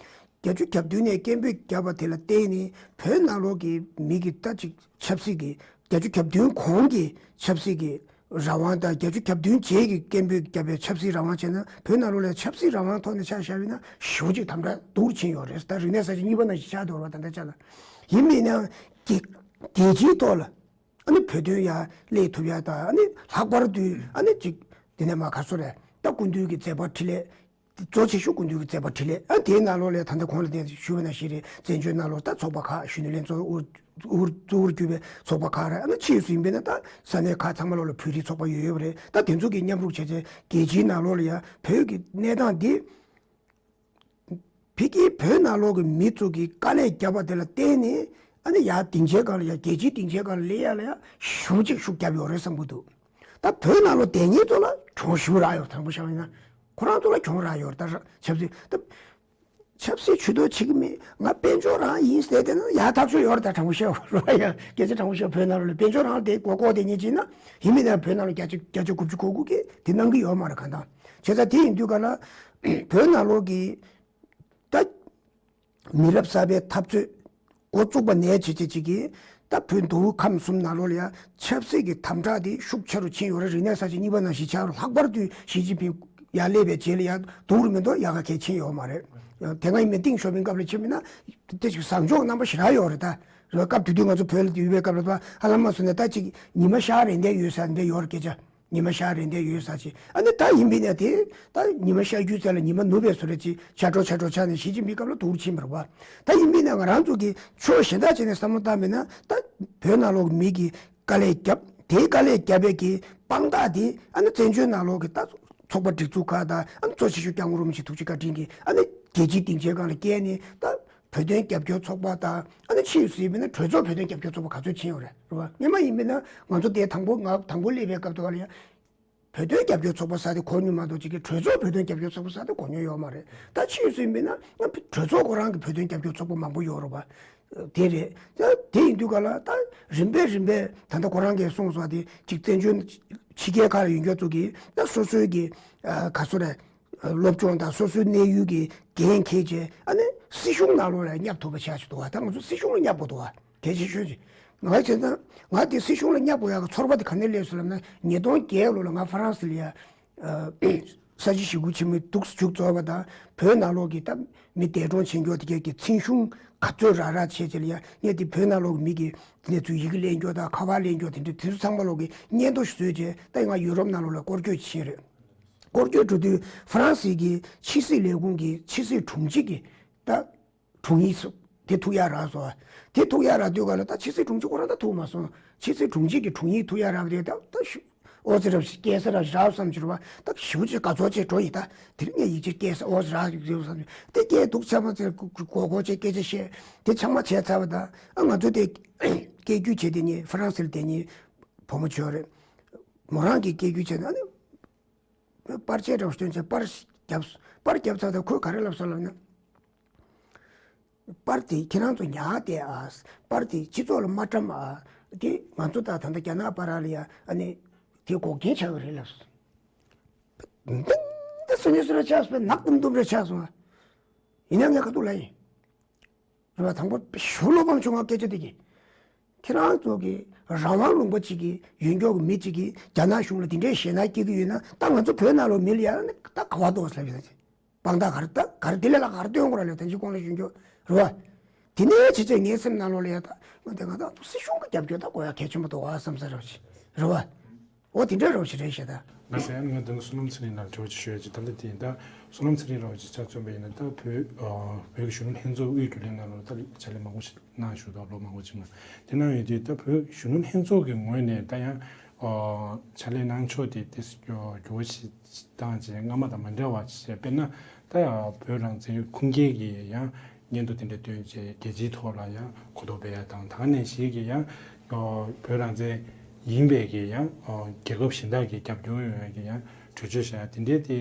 བརྒྱད་ཅུ་གྱ་བདུན་ནས་སྐད་འབོད་བརྒྱབ་པ་དེ་ལ་བརྟེན་ནས་བོད་ནང་ལོགས་ཀྱི་མི་གི་ད་ཅིག་ཆབ་སྲིད་ཀྱི་བརྒྱད་ཅུ་གྱ་བདུན་གོང་གི་ཆབ་སྲིད་ཀྱི་རང་དབང་དང་བརྒྱད་ཅུ་གྱ་བདུན་རྗེས་ཀྱི་སྐད་འབོད་བརྒྱབ་པའི་ཆབ་སྲིད་རང་དབང་བྱས་ན་བོད་ནང་ལོགས་ལ་ཆབ་སྲིད་རང་དབང་ཐོག་ནས་ཆ་བཞག་པ་ཡིན་ན་ཞེ་པོ་ཅིག་དམ་དྲག་སྡུག་རུ་ཕྱིན་ཡོད་རེད། ད་རིག་གནས་གསར་བརྗེ་གཉིས་པ་ནང་བཞིན་ཆགས་འདུག་རེད་པ། ད་ལྟ་ཆ་ལ་ཡིན་མིན་ན་རྒྱལ་རྒྱལ་སྤྱིའི་ཐོག་ལ་ཨ་ནི་བོད་དོན་ཡར་སླེབས་ཐུབ་ཡ་ད་ཨ་ནི་ལྷག་པར་དུ་ཨ་ནི་ཅིག་དེ་ནས་མ་ག་སོ་རེད། ད་སྐུ་མདུན་གྱི་མཛད་པ་འཕྲིན་ལས། གཙོ་ཆེ་ཤོས་སྐུ་མདུན་གྱི་མཛད་པ་འཕྲིན་ལས། ཨ་དེའི་ནང་ལོགས་ལ་ད་ལྟ་གོང་ལ་དེ་ཞུས་པ་ནང་བཞིན་རེད། བཙན་བྱོལ་ནང་ལོགས་ད་ཚོགས་པ་ཁག་གཞོན་ནུ་ལྷན་ཚོགས་དབུ་དབུ་དབུ་གཙོ་བོར་གྱུར་པའི་ཚོགས་པ་ཁག་རེད། ཨ་ནི་ཕྱིས་སུ་ཡིན་པས་ན་ད་ས་གནས་ཁག་ཚང་མ་ལོགས་ལ་བོད་རིགས་ཚོགས་པ་ཡོད་ཡོད་པ་རེད། ད་དེ་ཚོ་གིས་མཉམ་རུབ་བྱས་བྱས་རྒྱལ་སྤྱིའི་ནང་ལོགས་ལ་ཡ་བོད་ཀྱི་གནས་སྟངས་འདི་ཕ་གིའི་བོད་ནང་ལོགས་ཀྱི་མི་ཚོ་གིས་དཀའ་ལས་བརྒྱབ་པ་དེ་ལ་བརྟེན་ནས་ཨ་ནི་ཡ་སྡིངས་ཆའི་སྒང་ལ་ཡ་རྒྱལ་སྤྱིའི་སྡིངས་ཆའི་སྒང་ལ་སླེབས་ཡ་ལ་ཡ་ཞེ་པོ་ཅིག་ཤུགས་བརྒྱབ་ཡོད་རེད་བསམ་གྱི་འདུག་ད་བོད་ནང་ལོགས་བསྡད་མཁན་ཚོ་ལ་གྱོང་ཞེ་པོ་རག་ཡོད། དྲང་པོ་བཤད་པ་ཡིན་ན་ཁོ་རང་ཚོ་ལ་གྱོང་རག་ཡོད་རེད། ད་ཆབ་སྲིད་ད་ཆབ་སྲིད་ཇུས་གཏོགས་བྱེད་ཀྱི་མེད། ང་དཔལ་འབྱོར་རང་ཡིན་ཟེར་དེ་ན་ཡག་ཐག་ཆོད་ཡོད་རེད། ད་དྲང་པོ་བཤད་པ་ལ་ཡ་སྐད་ཆ་དྲང་པོ་བཤད་པ་བོད་ནང་ལོགས་ལ་དཔལ་འབྱོར་རང་དེ་མགོ་སྐོར་དེ་ཉིད་བྱས་ན་ཡིན་མིན་ན་བོད་ནང་ལ་བརྒྱ་ཆ་བརྒྱ་ཆ་དགུ་བཅུ་གོ་དགུ་གིས་དེ་གནང་གི་ཡོད་མ་རེད། གང་ལྟར་བྱས་ཙང་དེ་ཡིན་དུས་ག་ལ་བོད་ནང་ལོགས་ཀྱི་ད་མི་རབས་གསར་པའི་འཐབ་རྩོད་འགོ་བཙུགས་པ་ནས་བྱས་བྱས་ཅིག་གིས་ད་བོད་མདོ་དབུས་ཁམས་གསུམ་ནང་ལོགས་ལ་ཡ་ཆབ་སྲིད་ཀྱི་དམ་དྲག་དེ་ཤུགས་ཆེ་རུ་ཕྱིན་ཡོད་རེད། རིག་གནས་གསར་བརྗེ་གཉིས་པ་ནང་བཞིན་ཆགས་རུ་ལྷག་པར་དུ་ཞི་ཅིན་ཕིང་ཡར་སླེབས་པའི་རྗེས་ལ་ཡ་སྡུག་རུ་མི་འདུག་ཡག་ག་གལ་ཕྱིན་ཡོད་མ་རེད། དེ་སྔ་ཡིན་མིན་ཏེང་ཞའོ་ཕིང་སྐབས་ལ་ཕྱིན་མིན་ན་དེ་ཅིག་བཟང་ཕྱོགས་རྣམ་པ་ཞེ་དྲག་ཡོད་རེད། ད་རེད་བ། སྐབས་དེ་དུས་ང་ཚོ་བོད་ལ་ཡོད་པའི་སྐབས་ལ་ད་ཧ་ལམ་མ་སོང་ནས་ད་ཅིག་ཉི་མ་ཤར་རན་ཏེ་ཡོད་ས་འདྲ་ཡོད་རེད་སྐད་ཆ། ཉི་མ་ཤར་རན་ཏེ་ཡོད་ས་ཅིག་ཨ་ནི་ད་ཡིན་པས་ན་དེ་ད་ཉི་མ་ཤར་རྒྱུའི་རྩེ་ལ་ཉི་མ་ནུབ་པའི་བཟོ་འདྲ་ཅིག་ཆགས་འགྲོ་ཆགས་འགྲོ་ཆགས་ནས་ཞི་ཅིན་ཕིང་སྐབས་ལ་སྡུག་རུ་ཕྱིན་པ་རེད་བ། ད་ཡིན་པས་ན་ང་རང་ཚོ་གིས་ཕྱོགས་གཞན་དག་བྱས་ནས་བསམ་བློ་བཏང་བས་ན་ད་བོད་ནང་ལོགས་ཀྱི་མི་གིས་དཀའ་ལས་བརྒྱབ། དེའི་དཀའ་ལས་བརྒྱབ་པའི་གི་དཔང་རྟགས་དེ་ཨ་ནི་བཙན་བྱོལ་ནང་ལོགས་ཀྱི་ད་ཚོགས་པ་སྒྲིག་འཛུགས་ཁག་དང་ཨ་ནི་གཙོ་ཆེ་ཤོས་སྐྱབས་མགོན་རིན་པོ་ཆེ་ཐུགས་རྗེ་བཀའ་དྲིན་གྱིས་ཨ་ནི་རྒྱལ་སྤྱིའི་སྡིངས་ཆའི་སྒང་ལ་བསྐྱལ་ནས་ད། བོད་དོན་རྒྱབ་སྐྱོར་ཚོགས་པ་དང་ཨ་ནི་ཕྱིས་སུ་ཡིན་པ་ན་གྲོས་ཚོགས་བོད་དོན་རྒྱབ་སྐྱོར་ཚོགས་པ་ག་ཚོད་ཕྱིན་ཡོད་རེད། རེད་བ། སྔོན་མ་ཡིན་པ་ན་ང་ཚོ་དེ་དང་པོ་ང་དང་པོ་སླེབས་པའི་སྐབས་དུ་བ་ལ་ཡང་བོད་དོན་རྒྱབ་སྐྱོར་ཚོགས་པ་ཟེར་དེ་གོ་མྱོང་མ་གཏོགས་ཅིག་གི་གྲོས་ཚོགས་བོད་དོན་རྒྱབ་སྐྱོར་ཚོགས་པ་ཟེར་དེ་གོ་མྱོང་ཡོད་མ་རེད། ད་ཕྱིས་སུ་ཡིན་པ་ན་ང་གྲོས་ཚོགས་ཁོ་རང་གི་བོད་དོན་རྒྱབ་སྐྱོར་ཚོགས་པ་མང་པོ་ཡོད་རེད་བ། དེ་རེད། ད་དེ་ཡིན་དུས་ག་ལ་ད་རིམ་པས་རིམ་པས་ད་ལྟ་ཁོ་རང་གིས་གསུངས་སོང་དེ་ཅིག་བཙན་བྱོལ་ཕྱི་རྒྱལ་ཁག་ལ་ཡོད་མཁན་ཚོ་གིས་ད་སོ་སོའི་གི་ག་ཚོད་རེད། སློབ་སྦྱོང་དང་སོ་སོའི་གནས་ཡུལ་གྱི་འགན་འཁྱེར་བྱས་ཨ་ནི་སྲིད་གཞུང་ནང་ལོགས་ལ་བསྙབ་ཐུབ་པ་བྱ་ཆོག་འདུག་བ། ད་ང་ཚོ་སྲིད་གཞུང་ལ་བསྙབ་དགོས་འདུག་བ། གལ་ཆེ་ཤོས་ཅིག་ང་བྱས་ན་ང་དེ་སྲིད་གཞུང་ལ་བསྙབ་དགོས་ཡག་གི་ཚོར་བ་དེ་ག་ནས་སླེབས་སོང་ལབ་ན་ཉིས་སྟོང་བརྒྱད་ལོ་ལ་ང་ཧྥ་རན་སི་ལ་ཡ་ས་བྱི་ཞི་རྒོལ་ཆེན་མོའི་འདུག་མཇུག་རྫོགས་པ་དང་བོད་ནང་ལོགས་ཀྱི་ད་མི་འདས་གྲོངས་ཕྱིན་མགྱོགས་དེ་གས་ཀྱི་ཚིག་གཞུང་ག་ཚོད་རག་རག་བྱས་བྱས་ལ་ཡ་ངས་དེ་བོད་ནང་ལོགས་ཀྱི་མི་གི་གནས་ཚུལ་ཡི་གེ་ལེན་མགྱོགས་དང་ཁ་པར་ལེན་མགྱོགས་དེ་འདྲ་དེ་ཚོ་ཚང་མ་ལོགས་ཀྱི་སྙན་ཐོ་ཞིག་བཟོས་བྱས་ད་ང་ཡུ་རོབ་ནང་ལོགས་ལ་སྐོར་སྐྱོད་ཕྱིན་རེད། སྐོར་སྐྱོད་འགྲོ་དུས་ཧྥ་རན་སི་གི་ཕྱི་སྲིད་ལས་ཁུངས་ཀྱི་ཕྱི་སྲིད་དྲུང་ཆེ་གི་ད་དྲུང་ཡིག་སུ་དེ་ཐུག་ཡ་རག་སོང་། དེ་ཐུག་ཡ་རག་དུས་ག་ལ་ད་ཕྱི་སྲིད་དྲུང་ཆེ་ཁོ་རང་ད་ཐུག་མ་སོང་། ཕྱི་སྲིད་དྲུང་ཆེ་གི་དྲུང་ཡིག་ཐུག་ཡ་རག་དེ་ད་ད་ཤུ་ཨོ་ཙི་རབ་ཞིག་སྐད་ས་རབ་རག་བསམ་གྱུར་བ་ད་ཞུ་ཅིག་ག་ཚོད་ཅིག་འགྲོ་ཡིན། ད་དེ་རིང་ངས་ཡིག་ཆ་སྐད་ས་ཨོ་ཙི་རག་ཡོད་བསམ་གྱུར་དེ་སྐད་འདུག་ཚང་མ་ཚེ་གོ་གོ་ཅེ་སྐད་ཆ་བཤད་དེ་ཚང་མ་བྱས་ཚར་བ་ད་ཨ་ང་ཚོ་དེ་སྐད་སྒྱུར་བྱས་དེ་ཉིད་ཧྥ་རན་སི་ལ་དེ་ཉིད་བུ་མོ་བྱོས་རེད། མོ་རང་གིས་སྐད་སྒྱུར་བྱས་ན་ཨ་ནི། པར་ཆས་འདྲ་བོ་སྟོན་བྱས་པར་བརྒྱབ། པར་བརྒྱབ་ཚར་དུས་ཁོས་ག་རེ་ལབ་སོང་ལབ་ན། པར་དེ་ཁྱེད་རང་ཚོ་ཉར་བསྡད་ཨ། པར་དེ་སྤྱི་ཚོགས་ལ་མ་བཀྲམ་ཨ། དེ་ང་ཚོ་ད་ད་ལྟ་རྒྱ་ནག་པ་ར་ལ་ཡ་ཨ་ནི་དེ་འགོག་རྐྱེན་ཆགས་ཀྱི་རེད་ལབ་སོང་། འདི་འདི་སུ་ནས་སུ་ར་ཆགས་སོང་ནག་དུམ་དུམ་ར་ཆགས་སོང་ཨ། ཡིན་ན་ངས་ཁ་ཐུག་ལབ་ཡིན། རེད་བ། དང་པོ་ཞུ་བློ་ཕམ་བྱུང་བ་སྐད་ཆ་དེ་གི་ཁྱེད་རང་ཚོ་གི་རང་དབང་ལུང་པ་གཅིག་གི་ཡོད་མགྱོགས་ཀྱི་མི་གཅིག་གིས་རྒྱ་ནག་གཞུང་ལ་དེ་འདྲའི་ཞེད་སྣང་སྐྱེ་གི་ཡོད་ན་ད་ང་ཚོ་བོད་ནང་ལོགས་མི་ལ་ཡང་ནི་ད་ག་བ་འདུག་ཟེར་བ་ཡིན་ན་དཔང་རྟགས་ག་རེ་ད་ག་རེ་དེ་ལས་ལ་ག་རེ་སྟོན་དགོས་ར་ལས་ད་ཅི་གོང་ལ་ཞུ་རྒྱུ་རེད་བ། དེ་ནས་བྱས་བྱས་ངའི་སེམས་ནང་ལོགས་ལ་ཡ་ད་ང་དེ་ང་ད་སྲིད་གཞུང་གི་རྒྱབ་སྐྱོར་ད་དགོས་ཡ་གལ་ཆེན་པོ་འདུག་བ་བསམ་ས་རེད་བ་ཅི་རེད་བ། འོ་དེ་འདྲ་རོགས་ཞིག་རེད་ཤག་ད། ལགས་སོ། ཡང་ང་དང་བསོད་ནམས་ཚེ་རིང་ལགས་དྲི་བ་ཅིག་ཞུ་ཡ་ཅིག་ད་ལྟ་དེ་ཡིན་ད་བསོད་ནམས་ཚེ་རིང་ལགས་ཅིག་ཆ་མཚོན་པ་ཡིན་ན་ད་བོད་ཨ་བོད་ཀྱི་གཞོན་ནུ་ལྷན་ཚོགས་དབུས་རྒྱུན་ལས་ནང་ལོགས་ད་ཕྱག་ལས་མང་པོ་ཞིག་གནང་བཞུགས་འདུག་ལོ་མང་པོ་ཅིག་ནང་། དེ་གནང་ཡོད་དུས་ད་བོད་གཞོན་ནུ་ལྷན་ཚོགས་ཀྱི་ངོས་ནས་ད་ཡང་ ཕྱག་ལས་གནང་ཕྱོགས་དེ་ཏོག་ཙམ་འགྱུར་བ་ཞིག་བཏང་བྱས་སྔ་མ་དང་མ་འདྲ་བ་བྱས། དཔེར་ན་ད་བོད་རང་བཙན་ཁུངས་སྐྱེལ་གྱི་ཡང་སྙན་ཐོ་དེ་འདྲ་བཏོན་བྱས་རྒྱལ་སྤྱིའི་ཐོག་ལ་ཡང་གོ་རྟོགས་སྤེལ་ཡ་དང་། ད་ག་ནང་བཞིན་གྱི་ཡང་བོད་རང་བཙན་ཡིན་པའི་གི་ཡང་རྒྱལ་ཁབ་གཞན་དག་གི་རྒྱབ་སྐྱོར་ཡོང་ཡ་གི་ཡང་གྲོས་ཆོད་བཞག་ཡ་དེ་འདྲའི་དེ་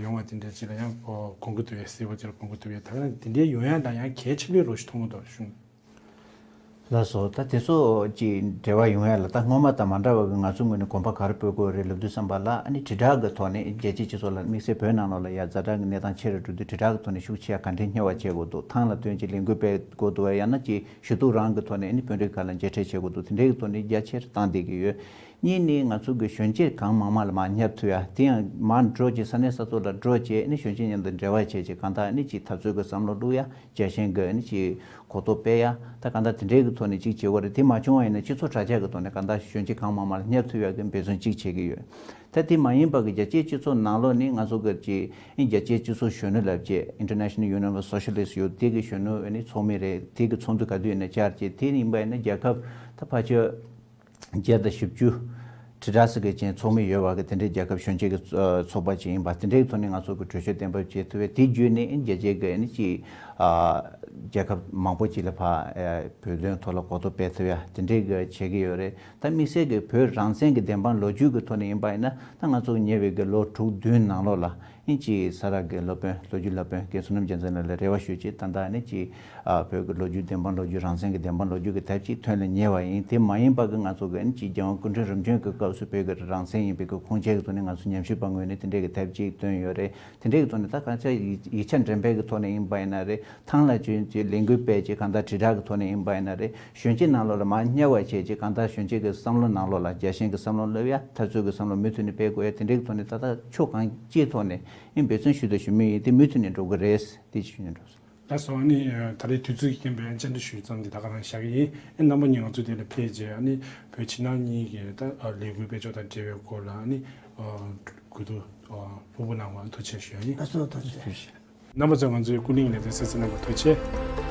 ཡོང་བ་དེ་འདྲ་ཅིག་ལ་ཡང་གོང་གི་དུ་བའི་སྲིད་པ་ཅིག་ལ་གོང་གི་དུ་བའི་ད་ག་དེ་འདྲའི་ཡོང་ཡ་ལ་ཡང་གལ་ཆེ་ལོས་རོགས་ཞིག་མཐོང་གི་འདུག་གཞུང་། ལགས་སོ། ད་དེ་ཚོ་ཅིག་འབྲེལ་བ་ཡོང་ཡ་ལ་ད་སྔོན་མ་དང་མ་འདྲ་བ་གི་ང་ཚོ་ངོས་ནས་གོམ་པ་ག་རེ་སྤོ་དགོས་རེད་ལབ་དུས་ཙམ་པ་ལ། ཨ་ནི་དྲིལ་བསྒྲགས་ཀྱི་ཐོག་ནས་རྒྱལ་སྤྱིའི་སྤྱི་ཚོགས་ལ་དམིགས་བསལ་བོད་ནང་ལོགས་ལ་ཡ་ཛ་དྲག་གི་གནས་སྟངས་ཆེ་རུ་འགྲོ་དུས་དྲིལ་བསྒྲགས་ཀྱི་ཐོག་ནས་ཤུགས་ཆེ་ཡ་ག་འདྲས་སྔར་བ་བྱེད་དགོས་འདུག་ཐང་ལ་བཏོན་ཅིག་ལས་འགུལ་སྤེལ་དགོས་འདུག་ཡང་ན་ཅིག་ཞུ་གཏུག་རང་གི་ཐོག་ནས་ཨ་ནི་དཔོན་རིགས་ཁག་ལ་མཇལ་འཕྲད་བྱེད་དགོས་འདུག་དེ་འདྲའི་གི་ཐོག་ནས་རྒྱ་ཆེར་བཏང་བསྡད་ཀྱི་ཡོད། གཉིས་ནི་ང་ཚོ་གི་གཞོན་སྐྱེས་གང་མང་མང་ལ་མར་བསྙབ་ཐུབ་ཡ། དེ་ཡང་མར་འགྲོ་བྱས་ས་གནས་ས་ཐོག་ལ་འགྲོ་བྱས་ཨ་ནི་གཞོན་སྐྱེས་མཉམ་དུ་འབྲེལ་བ་བྱས་བྱས་གང་ལྟར་ཨ་ནི་ཅིག་འཐབ་རྩོད་ཀྱི་བསམ་བློ་བླུག་ཡ། རྒྱལ་ཞེན་གྱི་ཨ་ནི་ཅིག་གོ་རྟོགས་སྤེལ་ཡ། ད་གང་ལྟར་དེ་འདྲའི་གི་ཐོག་ནས་ཅིག་བྱེད་དགོས་རེད། དེ་མ་བྱུང་བ་ཡིན་ན་སྤྱི་ཚོགས་དྲ་རྒྱ་གི་ཐོག་ནས་གང་ལྟར་གཞོན་སྐྱེས་གང་མང་མང་ལ་བསྙབ་ཐུབ་ཡ་གི་འབད་བརྩོན་ཅིག་བྱེད་ཀྱི་ཡོད། ད་དེ་མ་ཡིན་པ་གི་རྒྱལ་སྤྱིའི་སྤྱི་ཚོགས་ནང་ལོགས་ནས་ང་ཚོ་གི་ཅིག་ཨིན་རྒྱལ་སྤྱིའི་སྤྱི་ཚོགས་གཞོན་ནུ་ལབ་བྱས་International Union of Socialists ཡོད། དེ་གི་གཞོན་ནུ་ཨ་ནི་ཚོགས་མི་རེད། དེ་གི་ཚོགས་འདུ་ག་དུས་ཡིན་ན་བཅར་བྱས། དེ་ཡིན་པ་ཡིན་ན་རྒྱལ་ཁབ་ད་ཕལ་ཆེར་བརྒྱ་དང་བཞི་བཅུ་དྲིལ་བསྒྲགས་ཟེར་མཁན་ཅན་ཚོགས་མི་ཡོད་པ་གི་དེ་འདྲའི་རྒྱལ་ཁབ་གཞོན་སྐྱེས་ཀྱི་ཚོགས་པ་ཅིག་ཡིན་པ། དེ་འདྲའི་ཐོག་ནས་ང་ཚོ་གི་གྲོས་ཆོད་གཏན་འབེབས་བྱེད་ཐུབ་པས། དེ་བརྒྱུད་ནས་རྒྱལ་སྤྱིའི་གི་ཨ་ནི་ཅིག་རྒྱལ་ཁབ་མང་པོ་ཅིག་ལ་ཕར་བོད་དོན་ཐོག་ལ་གོ་རྟོགས་སྤེལ་ཐུབ་ཡ་དེ་འདྲའི་གི་བྱེད་ཀྱི་ཡོད་རེད། ད་དམིགས་བསལ་གྱི་བོད་རང་བཙན་གྱི་བདེན་དཔང་ལོ་རྒྱུས་ཀྱི་ཐོག་ནས་ཡིན་པ་ཡིན་ན། ད་ང་ཚོ་ཉེ་བའི་གི་ལོ་དྲུག་བདུན་ནང་ལོགས་ལ་ཨིན་ཅིག་ས་རཱ་གི་སློབ་དཔོན་ལོ་རྒྱུས་སློབ་དཔོན་རྒན་བསོད་ནམས་རྒྱལ་མཚན་ལགས་ལ་རེ་བ་ཞུས་བྱས། ད་ལྟ་ཨ་ནི་ཅིག་ཨ་བོད་ཀྱི་ལོ་རྒྱུས་བདེན་དཔང་ལོ་རྒྱུས་རང་བཙན་གྱི་བདེན་དཔང་ལོ་རྒྱུས་ཀྱི་དེབ་ཅིག་ཐོན་ལ་ཉེ་བ་ཡིན། དེ་མ་ཡིན་པ་གི་ང་ཚོ་གི་ཨ་ནི་ཅིག་རྒྱལ་དབང་སྐུ་ཕྲེང་རིམ་བྱོན་གྱི་སྐབས་སུ་བོད་ཀྱི་རང་བཙན་ཡིན་པའི་གི་ཁུངས་སྐྱེལ་གྱི་ཐོག་ནས་ང་ཚོ་ཉམས་ཞིབ་པ་ངོས་ནས་དེ་འདྲའི་གི་དེབ་ཅིག་བཏོན་ཡོད་རེད། དེ་འདྲའི་གི་ཐོག་ནས་ད་གང་ཆ་ཡིག་ཡིག་ཆ་འགྲེམས་སྤེལ་གྱི་ཐོག་ནས་ཡིན་པ་ཡིན་ན་རེད། ཐང་ལ་བྱོན་བྱས་ལས་འགུལ་སྤེལ་བྱས་གང་ལྟར་དྲིལ་བསྒྲགས་ཀྱི་ཐོག་ནས་ཡིན་པ་ཡིན་ན་རེད། གཞོན་སྐྱེས་ནང་ལོགས་ལ་མར་བསྙབ་པ་བྱས་བྱས་གང་ལྟར་གཞོན་སྐྱེས་ཀྱི་བསམ་བློ་ནང་ལོགས་ལ་རྒྱལ་ཞེན་གྱི་བསམ་བློ་སླེབས་ཡ། འཐབ་རྩོད་ཀྱི་བསམ་བློ་མུ་མཐུད་ནས་སྤེལ་དགོས་ཡ། དེ་འདྲའི་གི་ཐོག་ནས་ད་ལྟ་ཕྱོགས་གང་ཅིའི་ཐོག་ནས་ཨིན་འབད་བརྩོན་ཞུ་དང་ཞུ་མུས་ཡིན། དེ་མུ་མཐུད་ནས་འགྲོ་གི་རེད། དེ་ཅིག་ཞུ་ནས་འགྲོ་སོང་། ལགས་སོ། ཨ་ནི་ད་རེས་དུས་ཚོད་ཀྱི་རྐྱེན་པས་ཨ་ནི་བཅར་འདྲི་ཞུ་ཙམ་གྱིས་ད་ག་རང་བཞག་གི་ཡིན། ཨ་ནི་རྣམ་པ་གཉིས་ང་ཚོ་དེ་ལ་ཕེབས་རྗེས་ཨ་ནི་བོད་ཕྱི་ནང་གཉིས་ཀྱི་ད་ལས་འགུལ་སྤེལ་ཕྱོགས་དང་འབྲེལ་བའི་སྐོར་ལ་ཨ་ནི་གོ་བསྡུར་ཕུལ་བ་གནང་བར་ཐུགས་རྗེ་ཆེ་ཞུ་ཡ་ཡིན། ལགས་སོ། ཐུགས་རྗེ་ཆེ། རྣམ་པ་ཚོས་ང་ཚོའི་ཀུན་གླེང་ལེ་ཚན་གསན་གཟིགས་གནང་བར་ཐུགས་རྗེ་ཆེ།